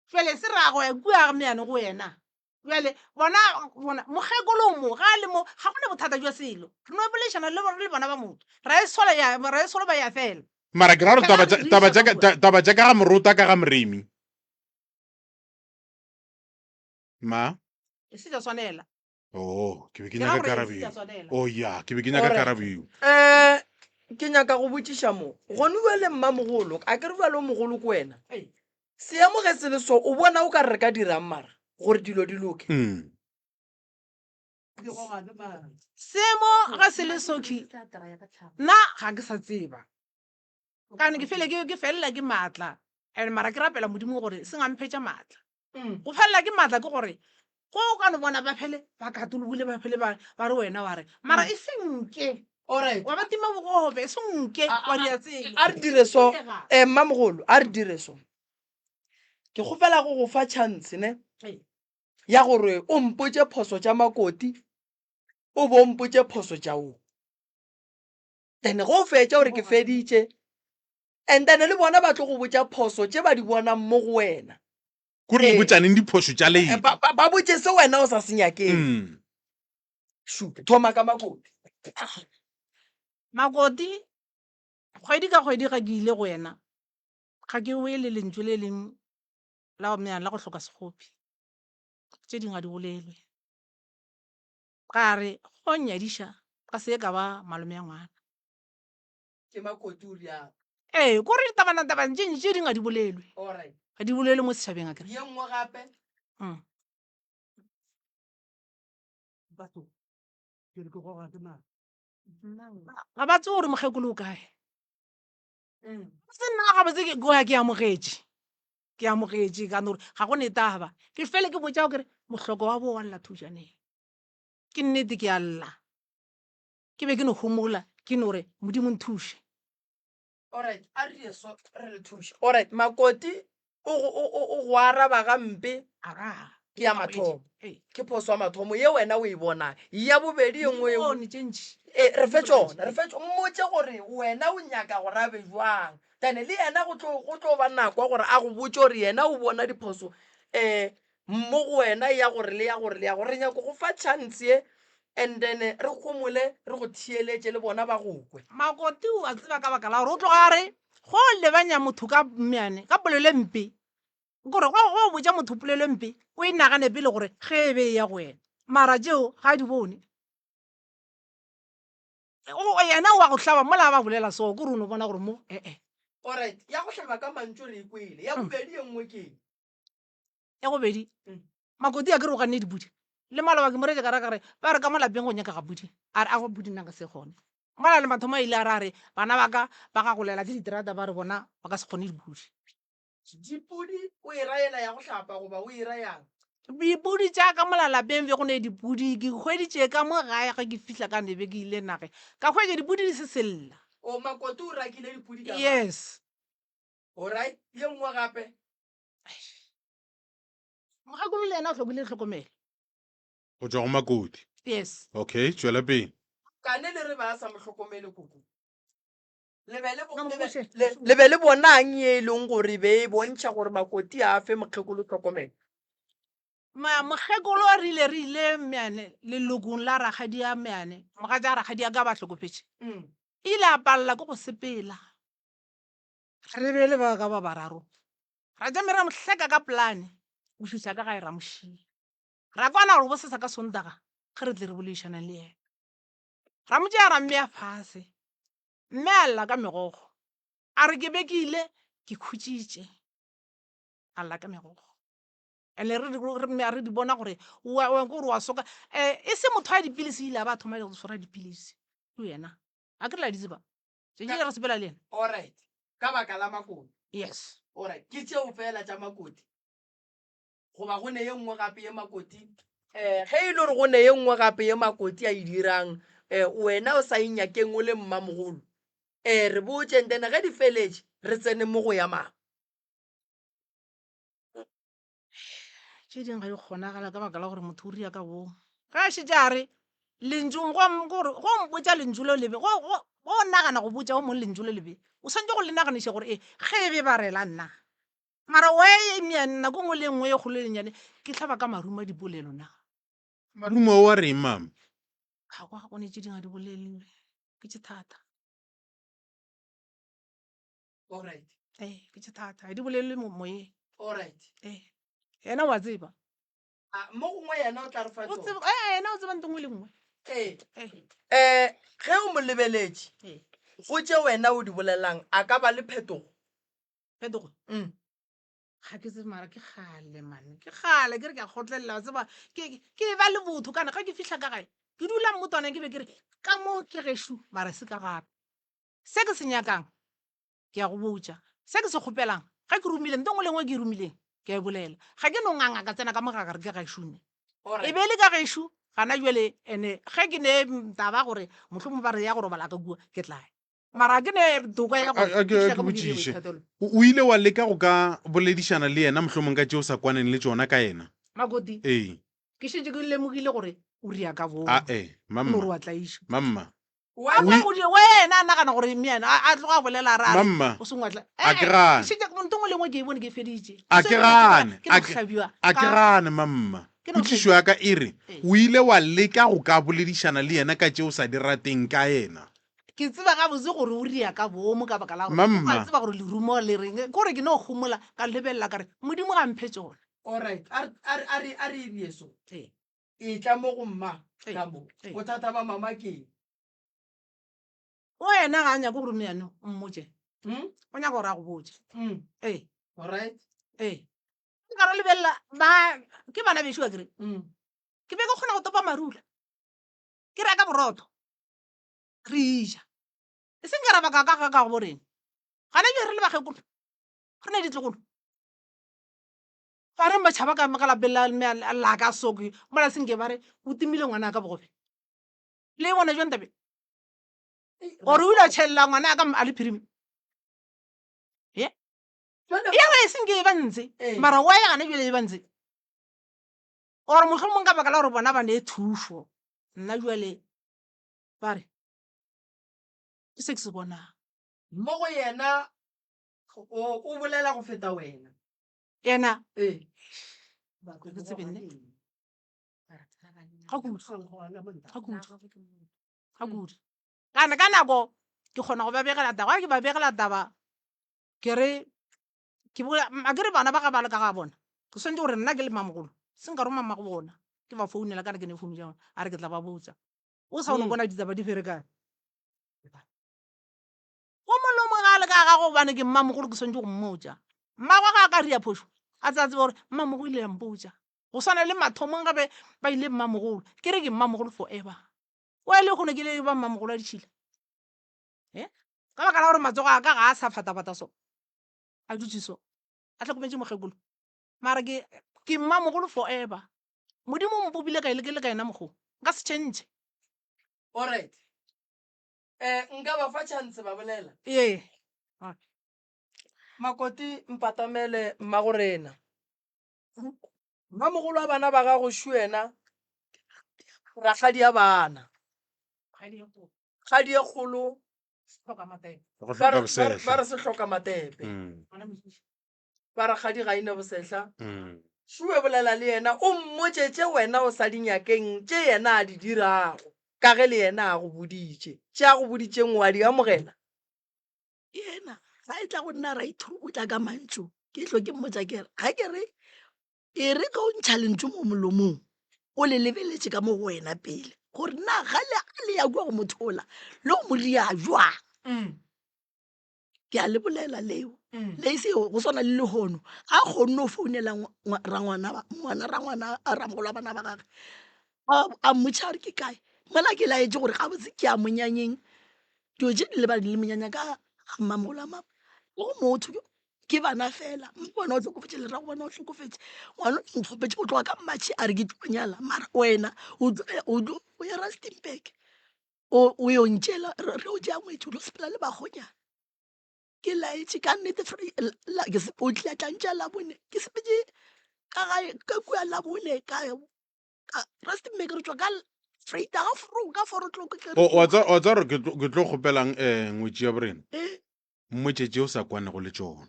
Jwale se ra go ya kua meano go wena. Bjale bona bona mokgekolong mo ga a le mo ga go na bothata jwa selo. Re no boledišana le le bona ba motho. Ra e sola ya ra e soloba ya fela. Mara ke ra gore Ge taba ba tša re taba riša tša ka ka kua. ta- taba tša ka ga Morota ka ga Moremi. Ma? E se tša swanela. Oh, ke be ke Ke ra nyaka gore e karabo se eo. tša swanela. Oh ya, ke be ke nyaka Alright. karabo eo. Um ke nyaka go botšiša mo gone bjale mmamogolo a ke re bjale o mogolo ko wena Ee. seemo ge se le so o bona o ka re re ka dirang mara gore dilo di loke Mm. Seemo ga se le soki nna ga ke sa tseba. Kane ke fele ke ke felela ke maatla and mara ke rapela Modimo gore se ngamphetša maatla. Go felela ke maatla ke gore go o ka no bona ba fele ba katologile ba fele ba ba re wena wa re mara e seng nke Alright. wa ba tima bogobe e seng nke A- wa a- dira tsela. a re dire so um mmamogolo a re dire so ke kgopela go go fa chance ne Ee. ya gore o mpotše phoso tša makoti o bo o mpotše phoso tša o then ge o fetša gore ke feditše and then le bona ba tlo go botša phoso tše ba di bonang mo go wena Kore le Ee. botšaneng diphošo tša Eh, lena. ba, ba, ba botše se wena o sa se nyakeng Mm. šupe thoma ka makoti Makoti kgwedi ka kgwedi ga ke ile go yena ga ke wele lentšu le leng la go la go hloka sekgopi tše dingwe ga di bolelwe ka re go nnyadiša ka se ka ba malome ya ngwana ke makoti o rialo ee ko re ditabanatabane tše ntši tše dingwe ga di bolelwe alright ga di bolelwe mo setšhabeng akere ye nngwe gape Mm. Batho ke re ke goga ke mang ga ba tsebe gore mokgekolo o kae se nna gabotse ke goya ke amogetše ke amogetše ka no gore ga go ne taba ke fele ke botša kere mohloko wa bo wa lla thušaneng ke nnete ke a lla ke be ke no homola ke no re modimo nthuše Alright, a re ye so re le thuše. Alright, Makoti o go o o o go araba gampe Aga. ke ya mathomo. Ke phoso ya mathomo ye wena o e bonang. Ya bobedi ye nngwe ye o- Bone tše ntši. E, re fe tšona, re fe tšona. Mmotše gore wena o nyaka gore a be jwang. Then le yena go tlo go tlo ba nako ya gore a go botše gore yena o bona diphoso um mo go wena ya gore le ya gore le ya gore. Re nyaka go fa chance ye and then re homole re go theeletše le bona ba go kwe. Makoti o a tseba ka baka la gore o tloga a re Go lebanya motho ka meane ka polelo e mpe, kore go go botša motho polelo e mpe o e nagane pele gore ge e be e ya go wena. Mara tšeo ga a di bone. O yena wa go hlaba mola ba bolela so kore o no bona gore mo ee. Alright, ya go hlaba ka mantšu re e kwele. Ya bobedi ye nngwe ke eng? Ya bobedi, Makoti a ke re o ganne dipudi. Le maloba ke mo reetša ka ra ka re ba re ka mo lapeng go nyakega pudi. A re aowa pudi nna nka se kgone. Mola le mathomo a ile a re a re bana ba ka ba gagolela ke diterata ba re bona ba ka se kgone dipudi. Dipudi o e ra yela ya go hlapa goba o e ra yang? Dipudi tša ka mola lapeng be go ne dipudi ke hweditše ka mo gae ge ke fihla ka nebe ke ile nageng ka hwetša dipudi di se sella. O Makoti o rakile dipudi ka gae? Yes. Alright, ye nngwe gape? Mokgekolo le yena o hlokile tlhokomelo. Go tšwa go Makoti. Yes. Okay, tšwela pele. Kane le re ba sa mo hlokomele koko. Le be le Ka mokgoše. le, le be le bonang ye e leng gore be e bontšha gore Makoti a fe mokgekolo tlhokomelo? Ma, mokgekolo re ile re ile meane lelokong la rakgadia meane, mogatša rakgadia ka ba hlokofetše. Mm. Ile a palela ke go sepela. Re be le ba ka ba bararo. Ra tšame ra mo hleka ka polane go fihla ka gae ra mo šia. Ra kwana gore bosasa ka Sontaga ge re tle re boledišanang le yena. Ra mo tšea ra mmea fase. Mme a lla ka megokgo. A re ke be ke ile ke khutšitše. A lla ka megokgo. And-e re re re di bona gore wa wa gore wa soka. E se motho wa dipilisi ile a ba a thoma go swara dipilisi ke yena. Akere la di tseba? Tšatši le re sepela le yena. Alright. Ka baka la Makoti. Yes. Alright. Ke tšeo feela tša Makoti? Goba go ne ye nngwe gape ye Makoti? Eh, ge e le gore go ne ye nngwe gape ye Makoti a e dirang, eh, wena o sa e nyakeng o le mmamogolo, eh, re botše, and then ge di feletše, re tsene mo go ya mang. Tše dingwe ga di kgonagala ka baka la gore motho o ria ka boomo. Ge a šetše a re lentšu gore go mpotša lentšu le lebe, go o nagana go botša o mongwe lentšu le lebe, o swanetše go le naganiša gore ee ge e be ba rela nna. Mara why nako e nngwe le e nngwe e kgolo le nnyane ke hlaba ka marumo a dipolelo na? Marumo ao a reng mama? Ga go ne tše dingwe ga di bolelwe, ke tše thata. Alright. Ee, ke tše thata, ga di bolelwe moyeng. Alright. Ee, yena wa tseba. A, mo gongwe yena o tla re fa O tšona. tseba, ee, yena o tseba ntho nngwe le nngwe. Ee. Ee. Eh, ge o mo lebeletše, Ee. go tše wena o di bolelang, a ka ba le phetogo? Phetogo? Mm. Ga ke tsebe mara ke kgale man, ke kgale ke re ke a kgotlelela wa tseba, ke ke ba le botho kana ge ke fihla ka gae, ke dula mmotwana ke be ke re ka mo ke gešo mara se ka gape. Se ke se nyakang ke a go botša, se ke se kgopelang ge ke romile nto nngwe le nngwe ke e romileng ke a e bolela. Ga ke no nganga ka tsena ka mo gare ke gešo ne. E be e le ka gešo gana bjale ene ge ke ne taba gore mohlomongwe ba re ya go robala ka kua ke tla ya. Mara ga ke ne toka ya gore A ke ke fihla ke ka mo ke dire botšiše, boithatelo. o o ile wa leka go ka boledišana le yena mohlomong ka tše o sa kwaneng le tšona ka yena? Makoti, Ee. ke šetše ke lemogile gore o ria ka boomo. Ae, O no mamma, re wa tlaiša. mamma, Wa kwa go di wena a nagana gore mme ena a tloga a bolela a re a re Mamma, o sengwe tla a ke gane. šetše ntho nngwe le nngwe ke e bone ke e feditše A ke gane, ke a no ke- hlabiwa a ke ka- gane mamma. Ke no Potšišo ya ka e re, Ee. o ile wa leka go ka boledišana le yena ka tše o sa di rateng ka yena? ke tseba gabotse gore o ria ka boomo ka baka la gore Mamma. o a tseba gore lerumo le reng kore ke no homola ka lebelela ka re modimo ga mphe tšona Alright, a re- a re- a re a re e rie so. Ee. Etla mo go mma Ee, ka mo. ee. Bothata ba mama ke eng? O yena ga a nyake gore meyane o mmotše. Mm? O nyaka gore a go botše. Mm. Ee. Alright. Ee. Ke ka re lebelela ba ke bana bešo akere. Mm. Ke be ke kgona go topa marula. Ke reka borotho. Re ja. E seng ka ra baka ka ka ka go borena. Gana bjale re le bakgekolo. Re ne ditlogolo. Ba reng ba tšhaba ka ka lapeng la mme a lla ka soke mola senke ba re o timile ngwana ka bogobe. Le e bona jwang tabe? Gore o ile a tšhelela ngwana ka a le phirimi. Ye? Ya re e senke e ba ntse. Mara wa ya gana bjale e ba ntse. Or mohlomong ka baka la gore bona ba ne thušo. Nna jwale ba re ke se ke se bonang. Mo go yena o o bolela go feta wena. Yena Ee. Ke tsebe nne. Ga kudu. Ga kudu. Ga kudu. Kana ka nako ke kgona go ba begela taba, ga ke ba begela taba. Ke re ke bola a ke re bana ba ga ba le ka ga bona ke swanetše gore nna ke le mamogolo se nka roma mmago bona ke ba founela ka re ke ne founu tša bona a re ke tla ba botša o sa o no mm. bona ditaba di ferekane o mongwe le mongwe ga a le ka gago gobane ke mmamogolo ke swanetše go mmotša mmagwe ga a ka ria phošo a tsaya tseba gore mmamogolo ile ya mpotša go swana le mathomong gape ba ile mmamogolo ke re ke mmamogolo forever o ya le kgone ke le ba mmamogolo a ditšhila e ka baka la gore matsogo a ka ga a sa fatafata so a dutse so a hlokometše mokgekolo mara ke ke mmamogolo forever modimo o mpopile ka ile ke le ka yena mokgoo nka se change alright um nka ba fa chance ba bolela ee makoti mpatamele mmagorena mmamogolo wa bana ba gago šu wena rakgadi ya bana kgadi e kgolo Go hloka bosehla. ba re se hloka matepe Mm, ba re kgadi ga ine bosehla mm. šue bolela le yena o mmotše tše wena o sa di nyakeng tše yena a di dirago ka ge le yena a go boditše tše a go boditšeng o a di amogela Yena ga e tla go nna right o tla ka mantšu ke tlo ke mmotša ke re ga ke re e re ge o ntšha lentšu mo molomong o le lebeletše ka mo go wena pele gore na ga le a le ya kua go motho ola le go mo ria jwang mm. ke a le bolela leo mm. le ise go swana le lehono ga kgonne o founela rangwana ngwana rangwana a ramogolo wa bana ba gage a mmotšha gore ke kae mola ke laetše gore gabotse ke a monyanyeng dilo tše di lebane le monyanya ka ga mmamogolo wa mama le go motho ke bana fela mme bona o hlokofetše le rrago bona o hlokofetše ngwana o nkgopetše go tloga ka matšhe a re ke tlo nyala mara wena o tlo o ya Rustenburg o yo ntšela re o tšea ngwetši o tlo sepela le bakgonyana ke laetše ka nnete o tlile tla ntšea labone ke sepetše ka gae ka kua labone ka Rustenburg re tšwa ka Vrydag vroeg ka 4 o'clock ke re wa tsa gore ke tlo kgopelang um ngwetši ya borena eh. Mmotše tše o sa kwanego le tšona.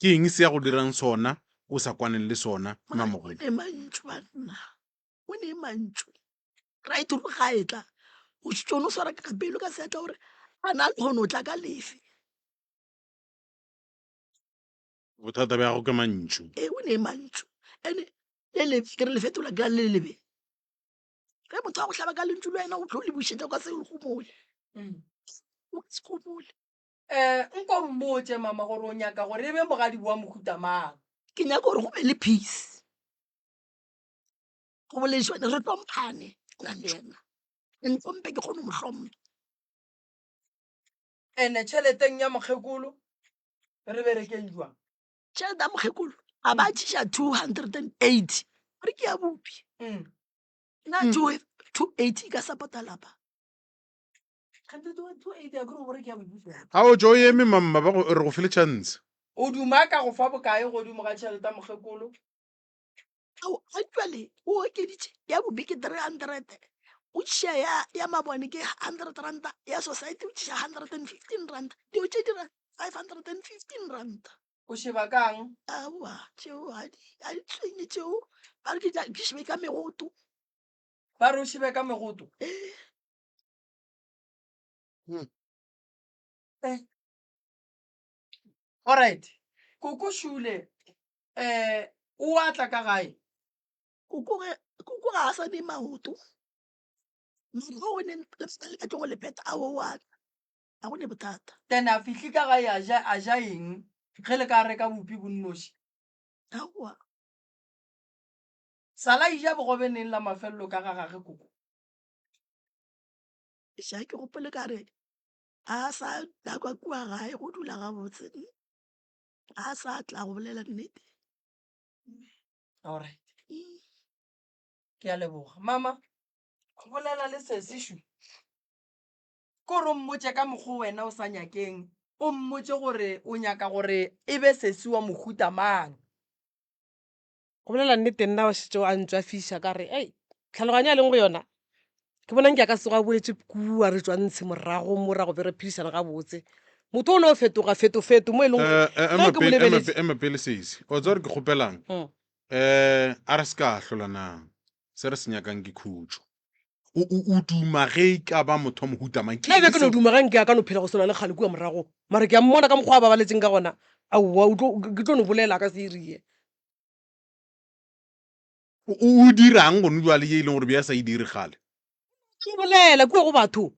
Ke eng se a go dirang sona o sa kwaneng le sona, Mmamogolo? O ne mantšu banna, o ne mantšu. Right ruri ga etla o šetše o no swara ka pelo ka seatla gore a na le kgone o tla ka lefe. Bothata bja gago ke mantšu. Ee, o ne mantšu. Ene le lebe ke re le fetola ka le lebe. Ge motho a go hlaba ka lentšu le wena o tlo le bušetša o ka se gomole. O ka se gomole. Um nko mmotše mama gore o nyaka gore e be mogadibo wa mohuta mang. Ke nyaka gore go be le peace. Go boledišane re hlomphane nna le yena. A ntlhomphe ke kgone go mo hlompha. Ene tšheleteng ya mokgekolo re berekeng jwang? Tšhelete ya mokgekolo a ba tšiša 280 re ke ya bupi. Nna 280 e ka support-a lapa. Ga o tšo o eme mamma ba go re go file chance. O duma ka go fa bokae godimo ga tšhelete ya mokgekolo? Ao, ga jwale o okeditše ya bobi ke 300 o tšea ya, ya mabone ke 100 ranta ya society o tšea 115 ranta dilo tše dira 515 ranta O šeba kang? Aowa, tšeo ga di ga di tshwenye tšeo ba re ke tla- ke šebe ka megoto Ba re o šebe ka megoto. ee Eh. Alright. Koko Shule eh o a tla ka gae. Koko ge koko ga a sa ne maoto mara ge go ne lebaka le ka tlo go le phetha ao o a tla ga go ne bothata. Then a fihli ka gae a ja a ja eng ge le ka reka bupi bo nnoši? Aowa. Sala e ja bogobe neng la mafelelo ka ga gage koko? Eish ga ke gopole ka re a sa tla ka kua gae go dula gabotse a sa tla go bolela nnete. Alright. Ke a leboga. Mama, bolela le sesi šu. Ke gore o mmotše ka mokgwa o wena o sa nyakeng, o mmotše gore o nyaka gore e be sesi wa mohuta mang. Go bolela nnete nna o šetše a ntšwafiša ka re ei tlhaloganyo a leng go yona ke bona nke a ka se tsoge a boetše kua re tšwa ntshe morago mo ra go be re phedišana gabotse motho o no fetoga fetofeto mo e leng gore Eh, eh, ge ema ke mo pele, ema lebeletše pe- ema pele sesi o tseba gore ke kgopelang Mm. um a re se ka ahlolanang se re se nyakang ke khutšo. O, o, o duma ge e ka ba motho wa mohuta mang? Ke Nna be eng ke no seo? duma ge nke a ka no phela go swana le kgale kua morago, mara ke a mmona ka mokgwa a babaletseng ka gona, aowa, o tlo, ke tlo no bolela a ka se irie. O, o, o dirang gone bjale ye e leng gore be a sa e dire kgale? Ke bolela kua go batho,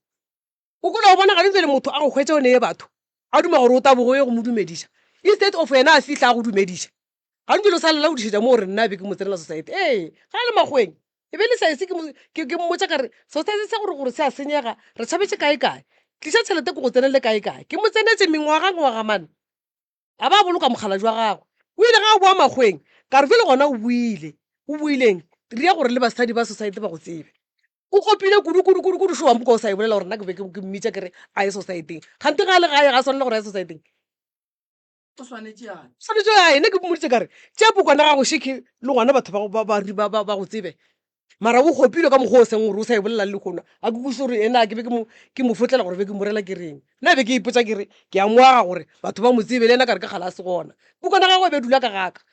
O kile wa bona gane bjale motho a go hwetša o neye batho, a duma gore o taboge o ye go mo dumediša, instead of yena a fihla a go dumediša. Gane bjale o sa laodišetša mo gore nna be ke mo tsenela society. Ee, ga a le makgoweng e be le sa ese ke mo, ke, ke mmotša ka re society sa gore gore se a senyega, re tšhabetše kae kae. Tliša tšhelete ke go tsenele kae kae. Ke mo tsenetše mengwaga ngwaga man. A ba a boloka mokgalabje wa gagwe. O ile ge a boa makgoweng, ka re bjale gona o boile. O boileng? Ria gore le basadi ba society ba go tsebe. O kgopile kudu kudu kudu kudu šo wa mpoka o sa e bolela gore nna ke be ke mmitša ke re a ye society-eng. Kgante ge a le gae ga a swanela gore a ye society-eng. O swanetše a ye. Swanetše a ye. Nna ke mmoditše ka re tšea pukwana ya gago šeke le gona batho ba ba ba ba ba go tsebe. Mara o kgopilwe ka mokgwa o seng gore o sa e bolela le lehono. A ke kwešiše gore ena ke be ke mo ke mo fotlela gore be ke mo rela ke reng. Nna be ke ipotša ke re ke a mo aga gore batho ba mo tsebe le yena ka re ke kgale a se gona. Pukwana ya gagwe e be e dula ka gaka.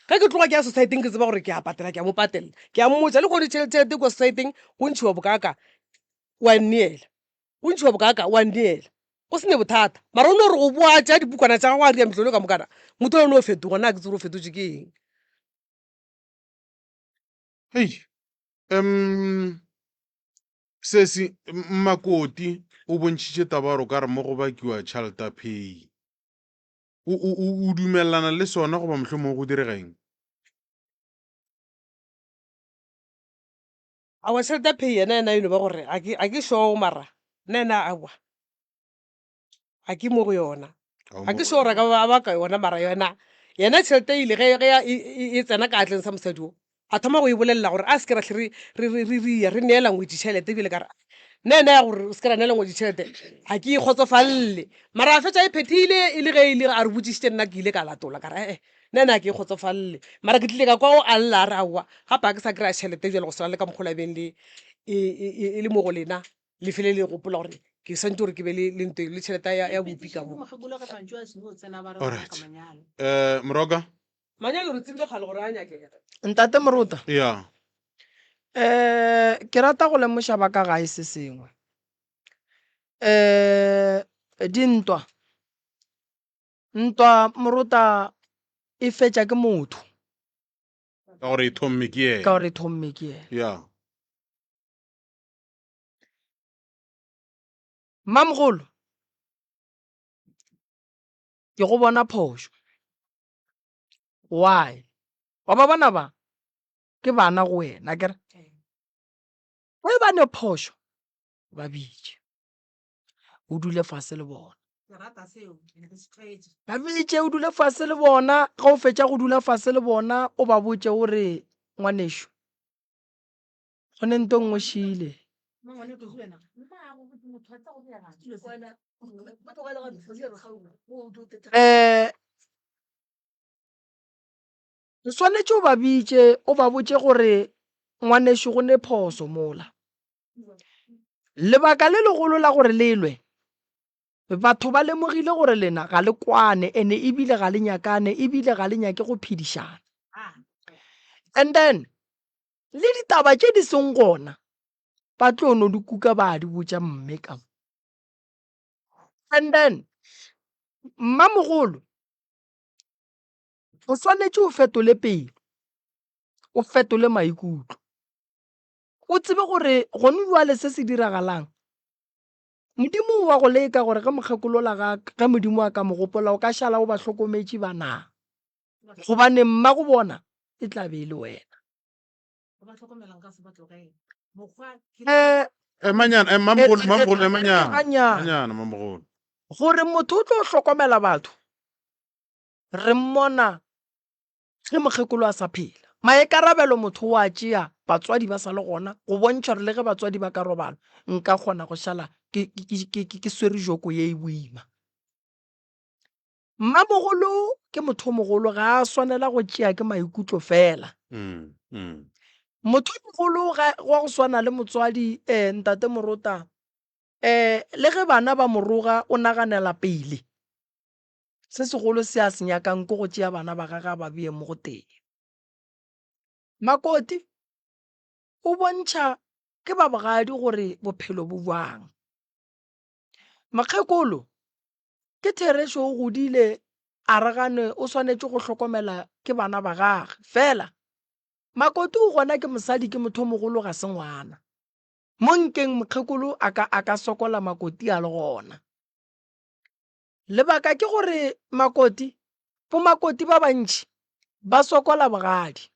Ge ke tloga ke ya society-eng ke tseba gore ke a patela ke a mo patelela. Ke a mmotša le kgone tšhelete kua society-eng go ntšhiwa bokaaka wa nneela, go ntšhiwa bokaaka wa nneela go se ne bothata. Mara o no re go boa a tšea dipukwana tša gagwe a ria mehlolo ka mokana motho yola o no fetoga nna ga ke tsebe gore o fetotše ke eng. Hei, um sesi Mmakoti o bontšhitše taba gore o ka re mo go bakiwa tšhalta pay. O, o, o, o dumelelana le sona goba mohlomongwe go direga eng? Aowa tšhelete ya pay yena yena e no ba gore ga ke ga ke sure mara nna yena aowa ga ke mo go yona. Ga o Ga mo ke go sure gore a ka ba a ba ka yona mara yona yena tšhelete e ile ge ge e, e, e tsena ka atleng sa mosadi o a thoma go e bolelela gore a se ke ra hle re re re re ria re neela ngwetši tšhelete bjale ka re nna yena ya gore o se ke ra neela ngwetši tšhelete ga ke e kgotsofalele mara a fetša e phethile e le ge e le a re botšišitše nna ke ile ka latola ka re ee nna yena ga ke e kgotsofalele mara ke tlile ka kwa o a lla a re aowa gape ga ke sa kry-a tšhelete bjale go swana le ka mokgwa o la beng le e, e, e, e le mo go lena le fele le gopola gore ke swantse gore ke be le le nto le tšhelete ya, ya bopi ka mo. Alright. Eh, Moroka? Manyalo re tsebile kgale gore a nyakega. Ntate Morota. Ya. Eh, ke rata go lemoša ba ka gae se sengwe. Eh, dintwa. Ntwa Morota e fetša ke motho. Ka gore e thomme ke yena. Ka gore e thomme ke yena. Ya. Mmamogolo, ke go bona phošo. Why? Wa ba bona ba ke bana go wena akere? Ge ba ne phošo ba bitše o dule fase le bona. Ba bitše o dule fase le bona, ge o fetša go dula fase le bona o ba botše o re ngwanešu go ne nto nngwe šile. Um o swanetše o ba bitše o ba botše gore ngwanešu go ne phoso mola. Lebaka le legolo la gore le lwe, batho ba lemogile gore lena ga le kwane ene ebile ga le nyakane ebile ga le nyake go phedišana. And then Le ditaba tše di seng gona ba tlo no di kuka ba di botša mme ka mo. And then mmamogolo o swanetše o fetole pelo, o fetole maikutlo. O tsebe gore gone bjale se se diragalang, Modimo o wa go leka gore ge mokgekolo ola ga ge Modimo a ka mo gopola o ka šala o ba hlokometše ba na. Gobane mmago bona e tla be e le wena. Eh, Emanyana, eh, mamogolo, eh, mamogolo, eh, emanyana. emanyana. Emanyana, mamogolo. Gore motho o tlo hlokomela batho, re mmona ge mokgekolo a sa phela. Maikarabelo motho o a tšea batswadi ba sa le gona, go bontšha gore le ge batswadi ba ka robala, nka kgona go šala ke, ke, ke, ke, ke swere joko ye e boima. Mmamogolo ke motho o mogolo ga a swanela go tšea ke maikutlo fela. Motho o mogolo ga wa go swana le motswadi um ntate Morota um le ge bana ba mo roga o naganela pele. Se segolo se a se nyakang ke go tšea bana ba gagwe a ba bee mo go tee. Makoti o bontšha. ke ba bogadi gore bophelo bo bjang. Mokgekolo, ke therešo o godile a re gane o swanetše go hlokomela ke bana ba gage, fela Makoti o gona ke mosadi ke motho o mogolo ga se ngwana. Mo nkeng mokgekolo a ka a ka sokola Makoti a le gona. Lebaka ke gore Makoti, boMakoti ba bantši ba sokola bogadi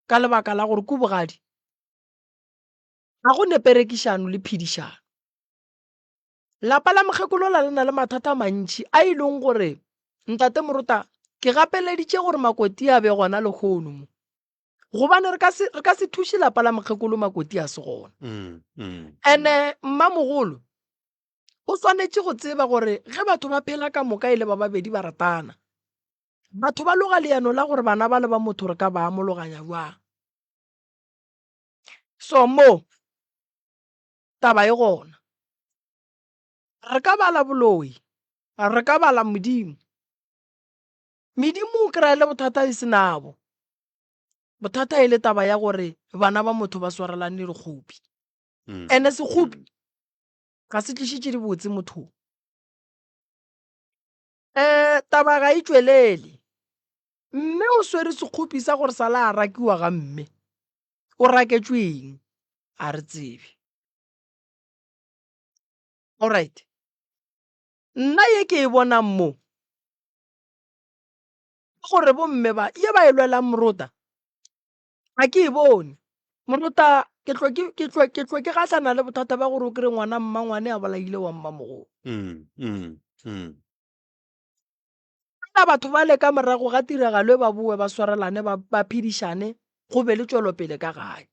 ka lebaka la gore ku bogadi ga go ne perekišano le phedišano. Lapa la mokgekolo la le na le mathata a mantši a e leng gore Ntate Morota ke gapeleditše gore Makoti a be gona lehono mo gobane re ka se re ka se thuše lapa la mokgekolo Makoti a se gona. Ene mmamogolo o swanetše go tseba gore ge batho ba phela ka moka e le ba babedi ba ratana, batho ba loga leano la gore bana ba le ba motho re ka ba amologanya bjang. So mo taba e gona. Re ka bala boloi, re ka bala Modimo. Medimo o kry-a le bothata e se nabo. Bothata e le taba ya gore bana ba motho ba swarelane dikgopi. Ene sekgopi ga se tlišitše dibotse mothong. Um taba ga e tšwelele. Mme o swere sekgopi sa gore sa la a rakiwa ga mme. O raketšwe eng? A re tsebe. Alright. Nna ye ke e bonang mo ke gore bomme ba ye ba e lwelang morota ga ke e bone. Morota ke tlo ke ke tlo ke tlo ke gahlana le bothata ba gore o kry ngwana mmangwane a bolaile wa mmamogolo. Fela batho bale ka morago ga tiragalo e ba boe ba swarelane ba ba phedišane go be le tšwelopele ka gae.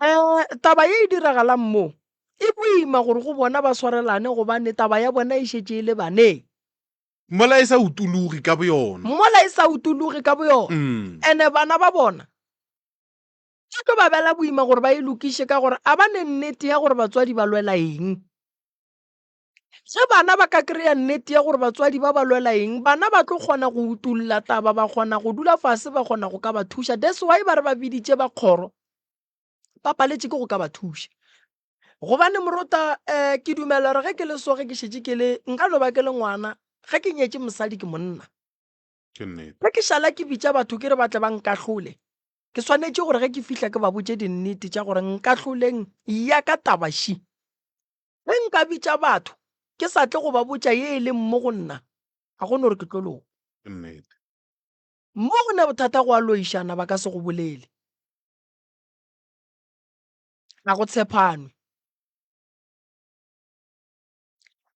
Um taba ye e diragalang mo e boima gore go bona ba swarelane gobane taba ya bona e šetše e le baneng. Mola e sa utologe ka boyona. Mola e sa utologe ka boyona. Ene bana ba bona e tlo ba bela boima gore ba e lokiše ka gore a ba ne nnete ya gore batswadi ba lwela eng. Ge bana ba ka kry-a nnete ya gore batswadi ba ba lwela eng, bana ba tlo kgona go utolla taba, ba kgona go dula fase, ba kgona go ka ba thuša. That's why ba re ba biditše ba kgoro, ba paletše ke go ka ba thuša. Gobane morota um ke dumela gore ge ke le so ge ke šetše ke le nka no ba ke le ngwana ge ke nyetše mosadi ke monna. Ke nnete. Ge ke šala ke bitša batho ke re ba tle ba nkahlole, ke swanetše gore ge ke fihla ke ba botše dinnete tša gore nkahloleng ya ka taba ši. Ge nka bitša batho ke sa tle go ba botša ye e leng mo go nna, ga go no gore ke tlo loka. Ke nnete. Mo go ne bothata go a loišana ba ka se go bolele. Ga go tshepanwe.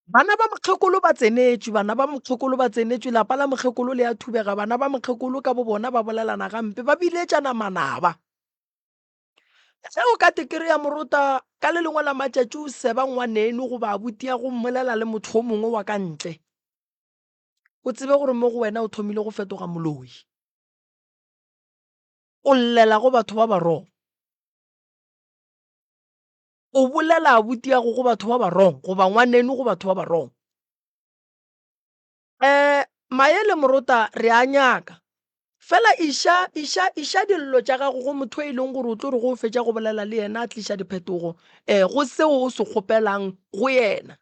Bana ba mokgekolo ba tsenetšwe, bana ba mokgekolo ba tsenetšwe, lapa la mokgekolo le a thubega, bana ba mokgekolo ka bobona ba bolelana gampe, ba biletšana manaba. Ge o ka tekere ya morota ka le lengwe la matšatši o seba ngwaneno goba abuti ya go mmolela le motho o mongwe wa ka ntle, o tsebe gore mo go wena o thomile go fetoga moloi. O llela go batho ba ba wrong. O bolela abutiago go batho ba ba wrong goba ngwaneno go batho ba ba wrong. Um Maele Morota re a nyaka. Fela iša, iša, iša dillo tša gago go motho e leng gore o tlo re go o fetša go bolela le yena a tliša diphetogo um go seo o se kgopelang go yena.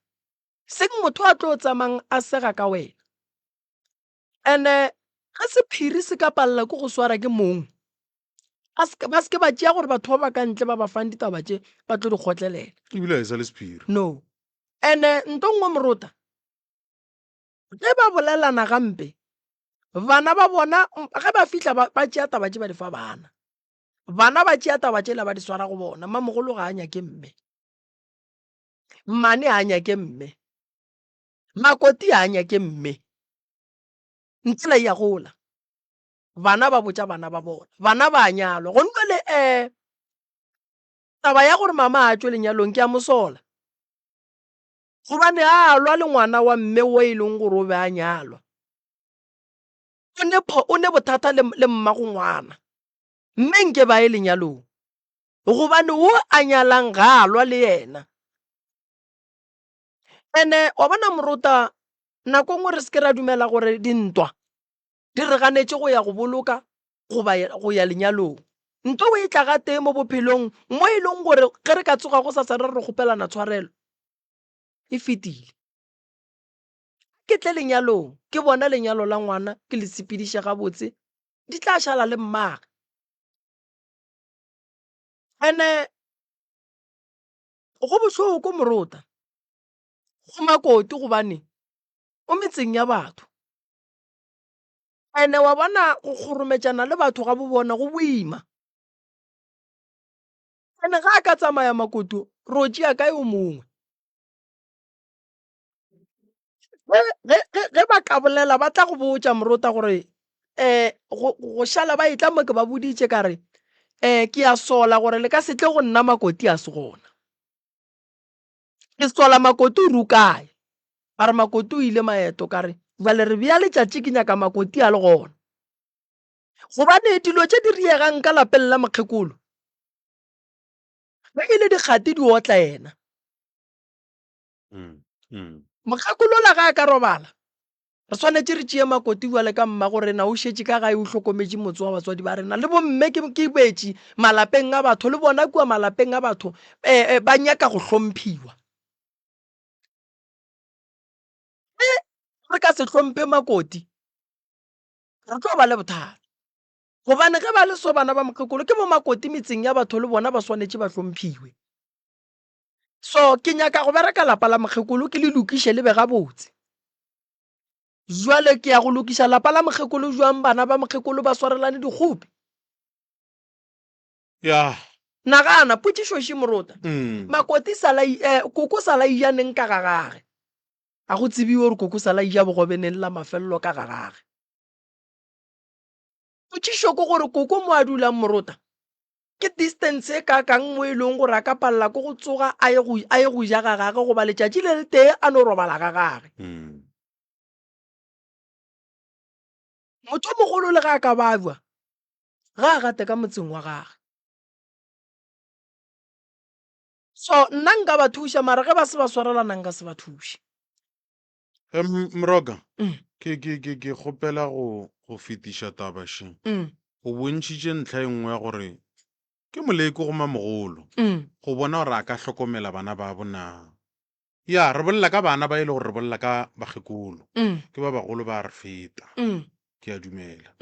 Seng motho a tlo tsamayng a sega ka wena. And-e ge sephiri se ka palela ke go swara ke mong, a se ba se ke ba tšea gore batho ba ba ka ntle ba ba fang ditaba tše ba tlo di kgotlelela. Ebile ga e sa le sephiri. No. And-e nto nngwe morota, ge ba bolelana gampe, bana ba bona ge ba fihla ba, ba tšea taba tše ba di fa bana. Bana ba tšea taba tšela ba di swara go bona. Mamogolo ga a nyake mme. Mmane ga a nyake mme. Makoti ga a nyake mme. Ntsela e a gola. Bana ba botša bana ba bona. Bana ba a nyalwa. Go nna le um taba ya gore mama a tšwe lenyalong ke a mo sola. Gobane a lwa le ngwana wa mme wo e leng gore o be a nyalwa. O ne pho, o ne bothata le, le mmago ngwana. Mme nke ba ye lenyalong. Gobane wo a nyalang ga a lwa le yena. Ene wa bona morota nako nngwe re se ke ra dumela gore dintwa di re ganetše go ya go boloka goba go ya lenyalong. Nto o e tla gatee mo bophelong mo e leng gore ge re ka tsoga gosasa re re kgopelana tshwarelo, e fetile. Ke tle lenyalong, ke bona lenyalo la ngwana ke le sepediše gabotse, di tla šala le mmage. Ene go bohloko morota go makoti gobane o metseng ya batho. Ene wa bona go kgorometšana le batho ga bo bona go boima. Ene ga a ka tsamaya makoti ro tšea kae o mongwe? Ge ba ka bolela ba tla go botša morota gore um go šala ba etla mo ke ba boditše ka re um ke a sola gore le ka se tle go nna makoti a se gona. Ke sola makoti o re o kae? Ba re makoti o ile maeto ka re bjale re bea letšatši ke nyaka makoti a le gona. Gobane dilo tše di riegang ka lapeng la mokgekolo ge e le dikgati di otla yena. Mokgekolola ga a ka robala, re swanetše re tšee Makoti bjale ka mmago rena, o šetše ka gae o hlokometše motse wa batswadi ba rena. Le bomme ke, ke betši malapeng a batho, le bona kua malapeng a batho eh, eh, ba nyaka go hlomphiwa. Ge re ka se hlomphe Makoti, re tlo ba le bothata. Gobane ge ba le so bana ba mokgekolo, ke bo Makoti metseng ya batho le bona ba swanetše ba hlomphiwe. So ke nyaka go bereka lapa la mokgekolo ke le lokiše le be gabotse. Jwale ke ya go lokiša lapa la mokgekolo jwang bana ba mokgekolo ba swarelane dikgopi? Ya. Nagana, potšišo še morota. Makoti sala eh, koko sala ija neng ka ga gage? A go tsebiwe gore koko sala ija bogobe neng la mafelelo ka ga gage. Potšišo ke gore koko mo a dulang morota, Ke distance e kaakang mo e leng gore a ka palela ke go tsoga a ye go, a ye go ja ga gage goba letšatši le letee a no robala ga gage. Motho o mogolo le ge a ka babja, ga a gate ka motseng wa gage. So nna nka ba thuša mara ge ba se ba swarelana nka se ba thuše. Mroka, ke, ke, ke, ke kgopela go, go fetiša taba še. O bontšhitše ntlha e nngwe ya gore ke moleko go mamogolo go bona gore a ka hlokomela bana babo na. Ya, re bolela ka bana ba e le gore re bolela ka bakgekolo. Ke ba bagolo ba a re feta. Ke a dumela.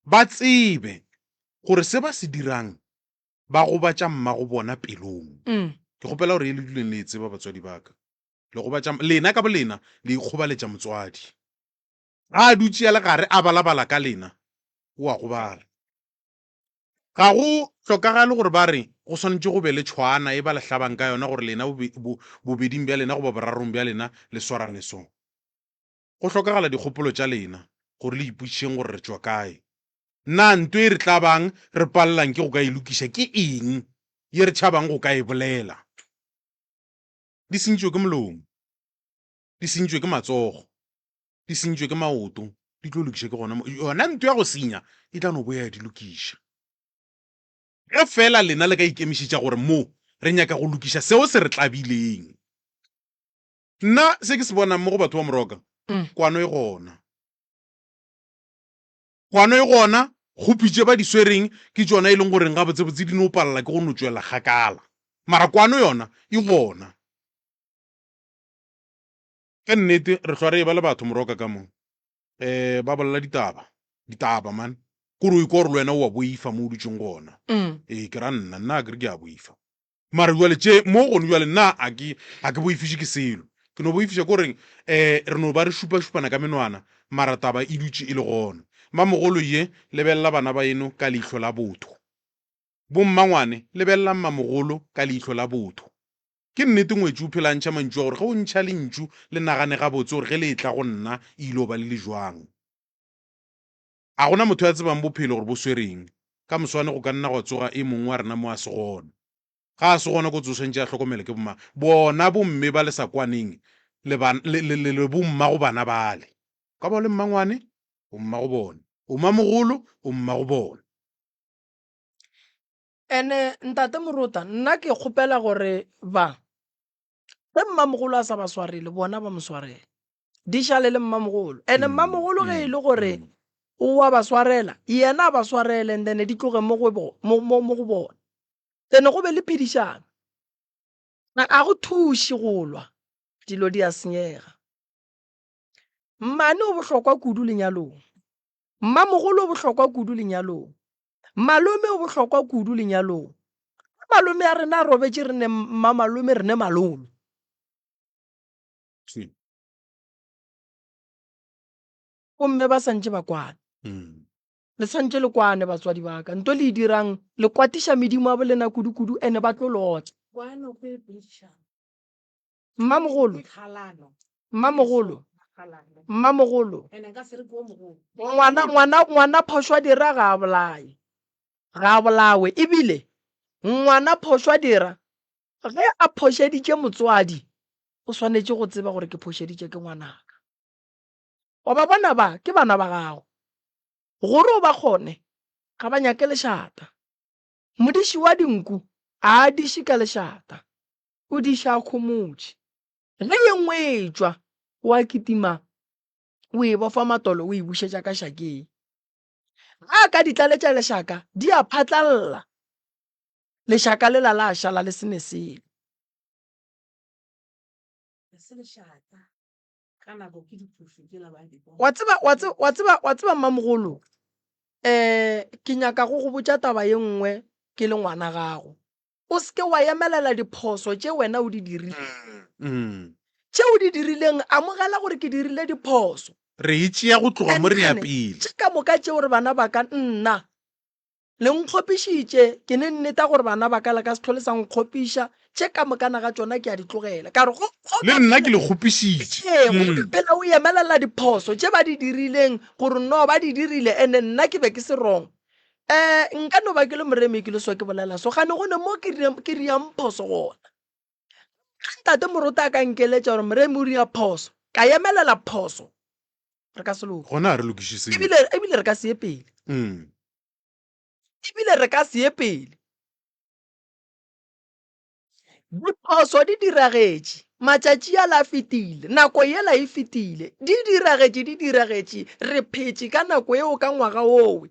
Ba tsebe gore se ba se dirang ba gobatša mmago bona pelong. Ke kgopela gore ye le duleng le e tseba batswadi ba ka. Le gobatša, lena ka bolena le ikgobaletša motswadi. Ga a dutše a le gare a balabala ka lena, o a gobala. Ga go hlokagale gore ba re go swanetše go be le tšhwaana e ba le hlabang ka yona gore lena bobeding bja lena goba borarong bja lena le swarane so. Go hlokagala dikgopolo tša lena gore le ipotšišeng gore re tšwa kae. Na nto e re tla bang re palelang ke go ka e lokiša ke eng ye re tšhabang go ka e bolela? Di sentšwe ke molomo, di sentšwe ke matsogo, di sentšwe ke maoto, di tlo lokiša ke gona mo. Yona nto ya go senya e tla no boya ya di lokiša. Ge feela lena le ka ikemišetša gore mo re nyaka go lokiša seo se re tlabileng. Nna se ke se bonang mo go batho ba Moroka, kwano e gona. Kwano e gona, kgopi tše ba di swereng ke tšona e leng goreng gabotsebotse di no palela ke go no tšwela kgakala. Mara kwano yona e gona. Ka nnete re hlwa re eba le batho Moroka ka mo um ba bolela ditaba, ditaba man. Kore o ikwa gore le wena o a boifa mo o dutšeng gona. Ee, ke ra nna, nna akere ke a boifa. Mara bjale tše mo gone bjale nna a ke a ke boifiše ke selo. Ke no boifiša ke goreng eh re no ba re šupašupana ka menwana mara taba e dutše e le gona. Mamogolo ye lebelela bana ba eno ka leihlo la botho. Bommangwane lebelelang mamogolo ka leihlo la botho. Ke nnete ngwetši o phela a ntšha mantšu a gore ge o ntšha lentšu le nagane gabotse gore ge le etla go nna e ile go ba le le jwang. A gona motho ya tsebang bophelo gore bo swereng. Ka moswane go ka nna gwa tsoga e mongwe wa rena mo a se gona. Ga a se gona kotsi o swantše a hlokomele ke bomang? Bona bomme ba le sa kwaneng le ba, le, le, le, le bommago bana bale. O ka ba o le mmangwane, o mmago bona. O mamogolo, o mmago bona. Ene ntate Morota, nna ke kgopela gore ba, ge mmamogolo a sa ba swarele, bona ba mo swarele. Di šale le mmamogolo. Ene mmamogolo ge e le gore. O a ba swarela, yena a ba swarele and then di tloge mo go mo, mo, mo go bona. Then go be le phedišano. A, a go thuše go lwa, dilo di a senyega. Mmane o bohlokwa kudu lenyalong. Mmamogolo o bohlokwa kudu lenyalong. Malome o bohlokwa kudu lenyalong. Ge malome a rena a robetše re ne mmamalome re ne malome. Thwi. Gomme ba santše ba kwane. Le santše le kwane batswadi ba ka. Nto le e dirang le kwatiša medimo ya bolena kudu-kudu ene ba tlo lotša. Kwano ke poledišano. Mmamogolo, Ke kgalano. mmamogolo, Kgalano. mmamogolo. Ene nka se re ke o mogolo. Ngwana, ngwana, ngwana phošwa dira ga a bolaye. Ga a bolawe. Ebile ngwana phošwa dira ge a phošeditše motswadi o swanetše go tseba gore ke phošeditše ke ngwanaka. Wa ba bona ba ke bana ba gago. Gore o ba kgone ga ba nyake lešata. Modiši wa dinku ga a diše ka lešata. O diša a khomotše. Ge ye nngwe e etšwa, o a kitima, o e bofa matolo o e bušetša ka šakeng. Ge a ka di tlaletša lešaka, di a phatlalla. Lešaka lela la šala le se ne selo. Wa tseba, wa tseba, wa tseba, wa tseba mmamogolo, um ke nyaka go go botša taba ye nngwe ke le ngwana gago. O se ke wa emelela diphoso tše wena o di dirileng. Tše o di dirileng, amogela gore ke dirile diphoso. Re e tšea go tloga mo re ya And pele. Tše ka moka tšeo re bana ba ka, nna, le nkgopišitše, ke ne nneta gore bana ba ka le ka se hlole sa nkgopiša, tše ka mokana ga tšona ke a di tlogela. Ka re, go, go Le ka nna phela, ke le kgopišitše. ee, go ka phela o emelela diphoso tše ba di dirileng, gore no ba di dirile, and-e nna ke be ke se wrong. Um nka no ba ke le moremi ke le so ke bolela so, gane go ne mo ke ke riang phoso gona. Ge ntate Moruti a ka nkeletša gore moremi o ria phoso, ka emelela phoso, re ka se loke. Gona ga re lokiše selo. Ebile, ebile re ka se ye pele. Ebile re ka se ye pele. Diphoso di diragetše, matšatši ala a fetile, nako yela e fetile, di diragetše, di diragetše, re phetše ka nako yeo ka ngwaga wowe.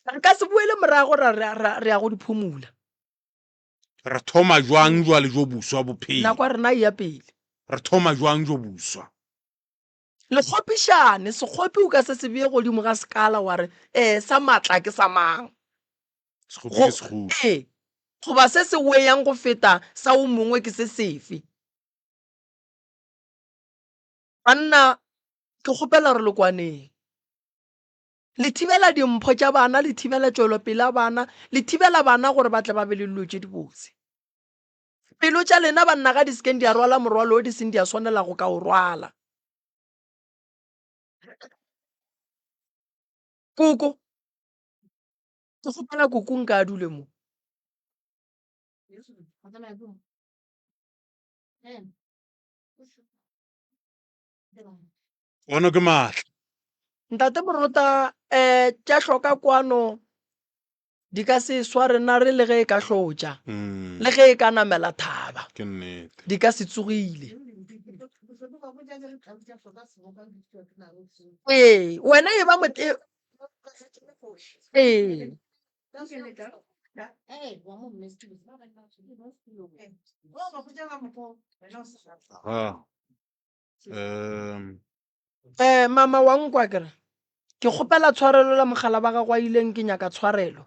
Re ka se boele morago ra, ra, ra, re ya go di phumula. Re thoma jwang jwale jo boswa bophelo? Nako ya rena e ya pele. Re thoma jwang jo boswa? Le kgopišane, sekgopi o ka se se bee godimo ga sekala wa re, ee, sa maatla ke sa mang. Sekgopi ke sekgopi. Ee, goba se se weyang go feta sa o mongwe ke se sefe. Banna, ke kgopela re le kwaneng. Le thibela dimpho tša bana, le thibela tšwelopele ya bana, le thibela bana gore ba tle ba be le dilo tše dibotse. Pelo tša lena banna ga di sekeng di a rwala morwalo o di seng di a swanela go ka o rwala. Koko, ke kgopela koko nka a dule mo. Kwano ke maatla. Ntate Morota, um tša hloka kwano di ka se sware nare le ge e ka hlotša, le ge e ka namela thaba, Ke nnete. di ka se tsogile. Ee, wena e ba mot- e- ee. Aha. Um, Eh, mama wa nkwa ke re ke kgopela tshwarelo la mogala ba gago a ileng ke nyaka tshwarelo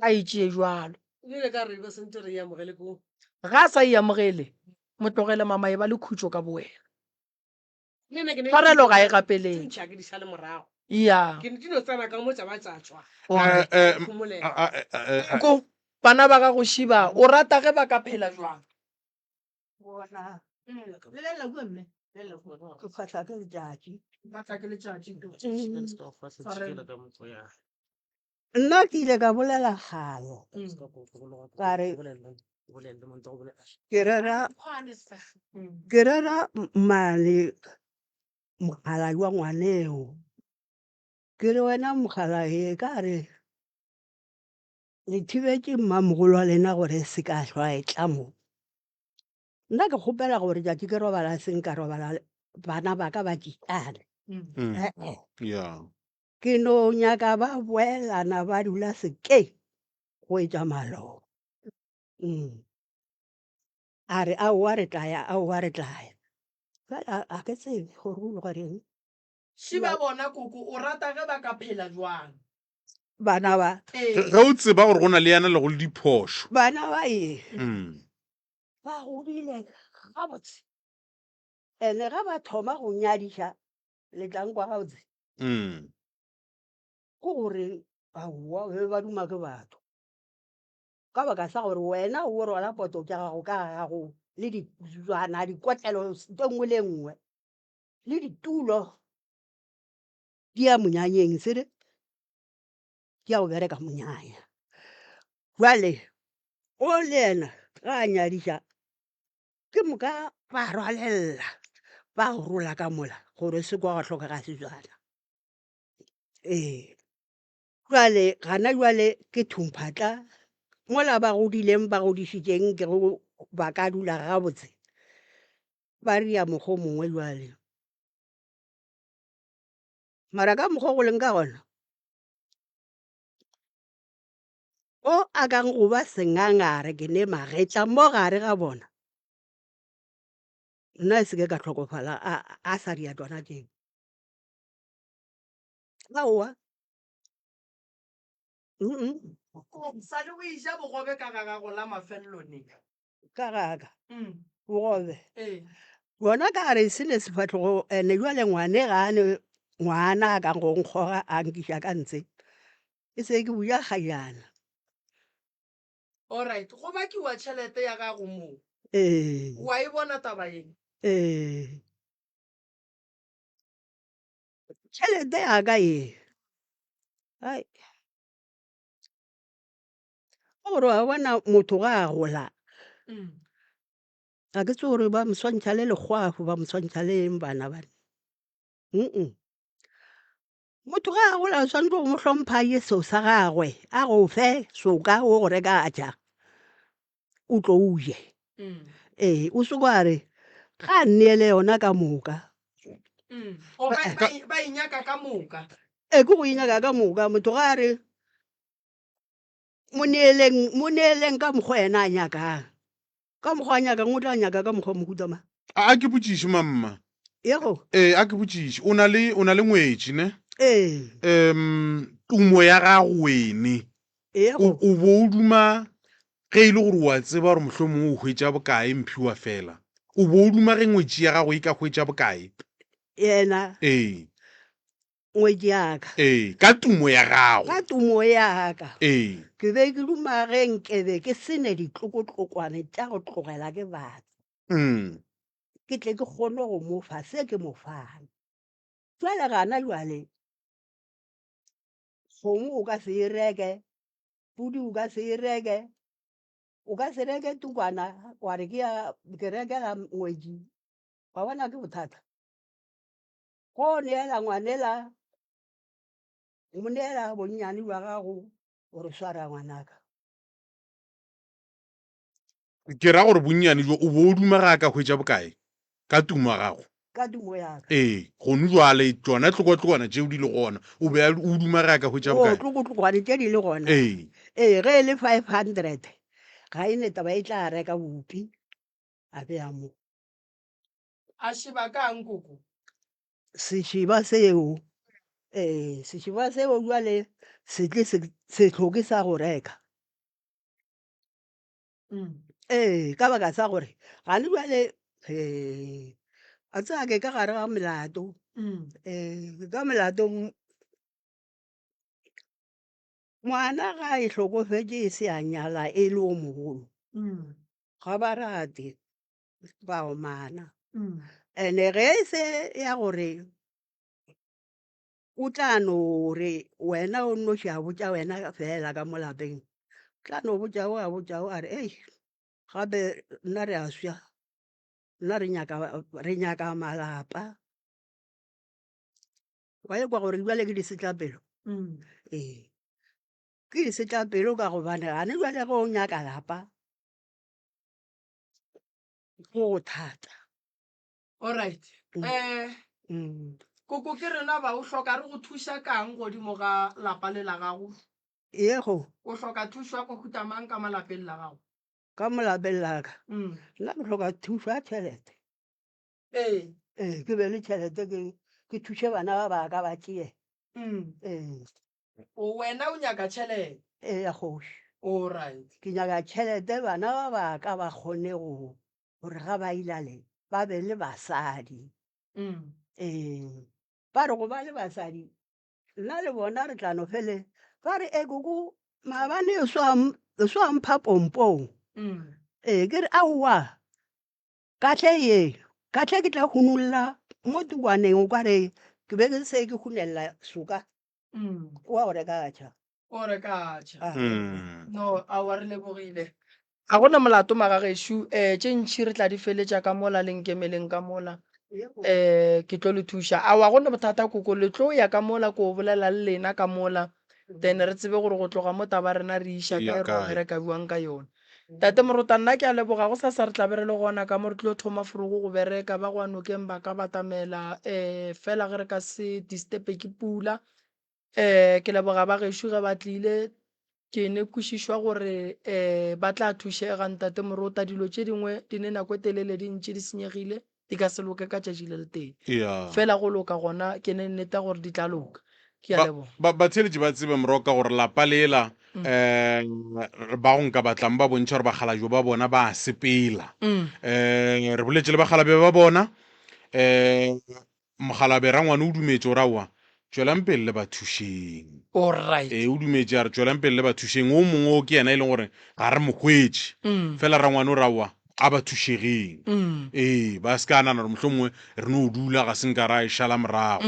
a e tšee jwalo ga a sa e amogele mo tlogele mama e ba le khutšo ka bowena tshwarelo ga e gapeleng ya ko bana ba gago šiba o rata ge ba ka phela jwang Bona. Lebelela kua mme. Lebelela kua. Ke fahla ke letšatši. Fahla ke letšatši. Nna ke ile ka bolela kgale ka re ke rera ke rera mane mokgalabje wa ngwaneo ke re wena mokgalabje ka re le thibetše mmamogolo wa lena gore se ka hlwa e tla mo. Nna ke kgopela gore tšatši ke robala seng ka robala bana ba ka ba tšitane. Ee. Yeah. Ke no nyaka ba boelana ba dula sekeng go etša maloba. Mm. A re aowa re tla ya, aowa re tla ya. Bjale a a ke tsebe gore o ile goreng. Šiba bona koko, o rata ge ba ka phela jwang? Bana ba. Ee. Ge o tseba gore go na le yana lego le diphošo. Bana ba ee. Mm. Ba godile gabotse. Ene ge ba thoma go nyadiša le tla nkwa gabotse. Mm. Ke gore aowa be ba duma ke batho. Ka baka sa gore wena o rwala poto tša gago ka ga gago le dijwana, dikotlelo, ntho e nngwe le e nngwe le ditulo di ya monyanyeng sere di ya go bereka monyanya. Jwale o le yena ga a nyadiša ke moka ba rwalella ba go rola ka mola gore se kwa gwa hlokega sejwana. Ee, jwale gana jwale ke thumphatla mola ba godileng ba godišitšeng ke go ba ka dula gabotse ba ria mokgwa o mongwe jwale. Mara ka mokgwa o go leng ka gona, o a kang go ba sengangare ke ne magetla mo gare ga bona, nna e se ke ka hlokofala a, a sa ria tšona tšeo. Aowa. Mm-mm. Sa le o eja bogobe ka ga gago la mafelelo neng? Ka ga ka. Bogobe. Ee. Bona ka re se ne sefahlogo ene jwale ngwane ga a ne ngwana a kang go nkgoga a nkiša ka ntshe e se ke buja kgajana. Alright, go bakiwa tšhelete ya gago moo. Ee. Wa e bona taba ye? Ee. Tšhelete ya ka ye. Ai. Ke gore wa bona motho ga a gola ga ke tsebe gore ba mo swantšha le lekgwafo ba mo swantšha le eng bana bana. Motho ga a gola o swanetše go mo hlompha a je seo sa gagwe a go fe soka o go reka a ja o tlo o je. Ee o se ke wa re ga a nneele yona ka moka. Ba e nyaka ka moka. Ee ke go e nyaka ka moka motho ga a re Mo neeleng, mo neeleng ka mokgwa yena a nyakang. Ka mokgwa a nyakang, o tla nyaka ka mokgwa mohuta mang? A, a ke botšiše, mamma. Yego. Ee, a ke botšiše. O na le, o na le ngwetši, ne? Ee. Um, tumo ya gago wene. Yego. O, o bo o duma ge e le gore o a tseba gore mohlomongwe o hwetša bokae mphiwa fela. O bo o duma ge ngwetši ya gago e ka hwetša bokae? Yena. Ee. Ngwetši ya ka. Ee, ka tumo ya gago. Ka tumo ya ka. Ee. Ke be ke duma ge nke be ke se ne ditlokotlokwane tša go tlogela ke batho. Mm. Ke tle ke kgone go mo fa se ke mo fang. Jwale gana jwale, kgomo o ka se e reke, pudi o ka se e reke, o ka se reke tukwana wa re ke ya ke rekela ngwetši. Wa bona ke bothata. Go neela ngwanela, o mo neela bonnyane bja gago gore swara ngwanaka. Ke ra gore bonnyane bjo o bo o duma ga a ka hwetša bokae ka tumo ya gago? Ka tumo ya ka. Ee, gonu jwale tšona tlokotlokwana tšeo di le gona, o be o duma ge a ka hwetša bokae? O, tlokotlokwane tše di le gona. Ee. Ee, ge e le 500 ga e ne taba e tla reka bupi a bea mo. A šeba ka'ng koko? Sešeba seo, ee, sešeba seo bjale se tle se, se hloke sa go reka. Ee, ka baka sa gore gane bjale ee, a tseba ke ka gare ga melato, ee, ke ka melatong. Ngwana ga e hlokofetše e se a nyala e le o mogolo, ga ba rate. Ba omana. Ene ge e se ya gore o tla no re wena o nnoši a botša wena fela ka mo lapeng, o tla no botša o a botša o a re ei gape nna re a swa, nna re nyaka re nyaka malapa. Wa ekwa gore bjale ke disetlapelo? Ee, ke disetlapelo ka gobane gane bjale ge o nyaka lapa Go go thata. Alright. Mm. Eh, Mm. Koko ke rena ba, o hloka re go thuša kang godimo ga lapa le la gago? Yego. O hloka thušo ya mohuta mang ka mo lapeng la gago? Ka mo lapeng la ka? Nna ke hloka thušo ya tšhelete. Ee. Ee, ke be le tšhelete ke ke thuše bana ba ba ka ba tšee. Ee. O wena o nyaka tšhelete? Ee, ya kgoši. All right. Ke nyaka tšhelete bana ba ba ka ba kgone go gore ga ba ilale ba be le basadi. Ee, ba re go ba le basadi, nna le bona re tla no fele ba re e koko maabane o swa mpha pompong. Ee, ke re aowa kahle ye kahle ke tla hunolla mo tukwaneng o ka re ke be ke se ke hunelela soka wa go reka tšha. O re ka tšha. No, aowa re lebogile. Ga go na molato magagešo, um tše ntši re tla di feletša ka mola le nkemeleng ka mola, um ke tlo le thuša. Aowa go ne bothata koko, le tlo ya ka mola ko bolela le lena ka mola, then re tsebe gore go tloga mo taba rena re iša kae, re bereka bjang ka yona. Tate Morota, nna ke a leboga, gosasa re tla be re le gona ka mo re tlo thoma forogo go bereka, ba go ya nokeng ba ka batamela, um fela ge re ka se disturbe ke pula. Ke leboga ba gešo ge ba tlile, ke ne kwešišwa gore ba tla thušega. Ntate Morota, dilo tše dingwe di ne nako e telele di ntše di senyegile, di ka se loke ka tšatši le letee. Yeah. Fela go loka gona ke ne nneta gore di tla loka. Ke a Ba, leboga. ba, batheeletši ba tsebe Moroka gore lapa lela um ba go nka batlang ba bontšha gore bakgalabje ba bona ba a sepela. Um re boletše le bakgalabje ba bona um Mokgalabje rangwane o dumetše o re aowa, tšwelang pele le ba thušeng. Alright. Ee, o dumetše a re tšwelang pele le ba thušeng. O mongwe o ke yena e leng gore ga re mo hwetše. Fela rangwane o re aowa, a ba thušegeng. Ee, ba se ka nagana gore mohlomongwe re no dula ga se nka ra e šala morago.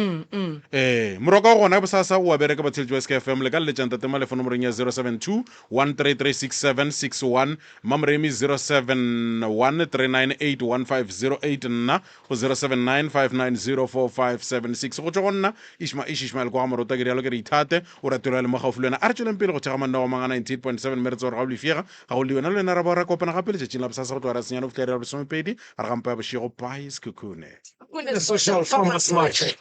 Ee, moroka o gona bosasa o a bereka batheeletši ba SK FM le ka leletša Ntate Malefo nomorong ya 072 1336761, Mmamoremi 071 398 1508, nna go 0795904576 go tšwa go nna Ishma Ish Ishmael kwa ga Morota ke rialo ke re ithate o ratelwa le mo gaufi le wena a re tšweleng pele go thekga mananeo a mang a 98.7 mme re tsebe gore ga o lefega ga go le wena le wena ra bo ra kopana gape letšatšing la bosasa go tloga ra senyane go fihla iri ya bolesomepedi gare ga mpa ya bošego bye Sekhukhune. Social Farmers Market.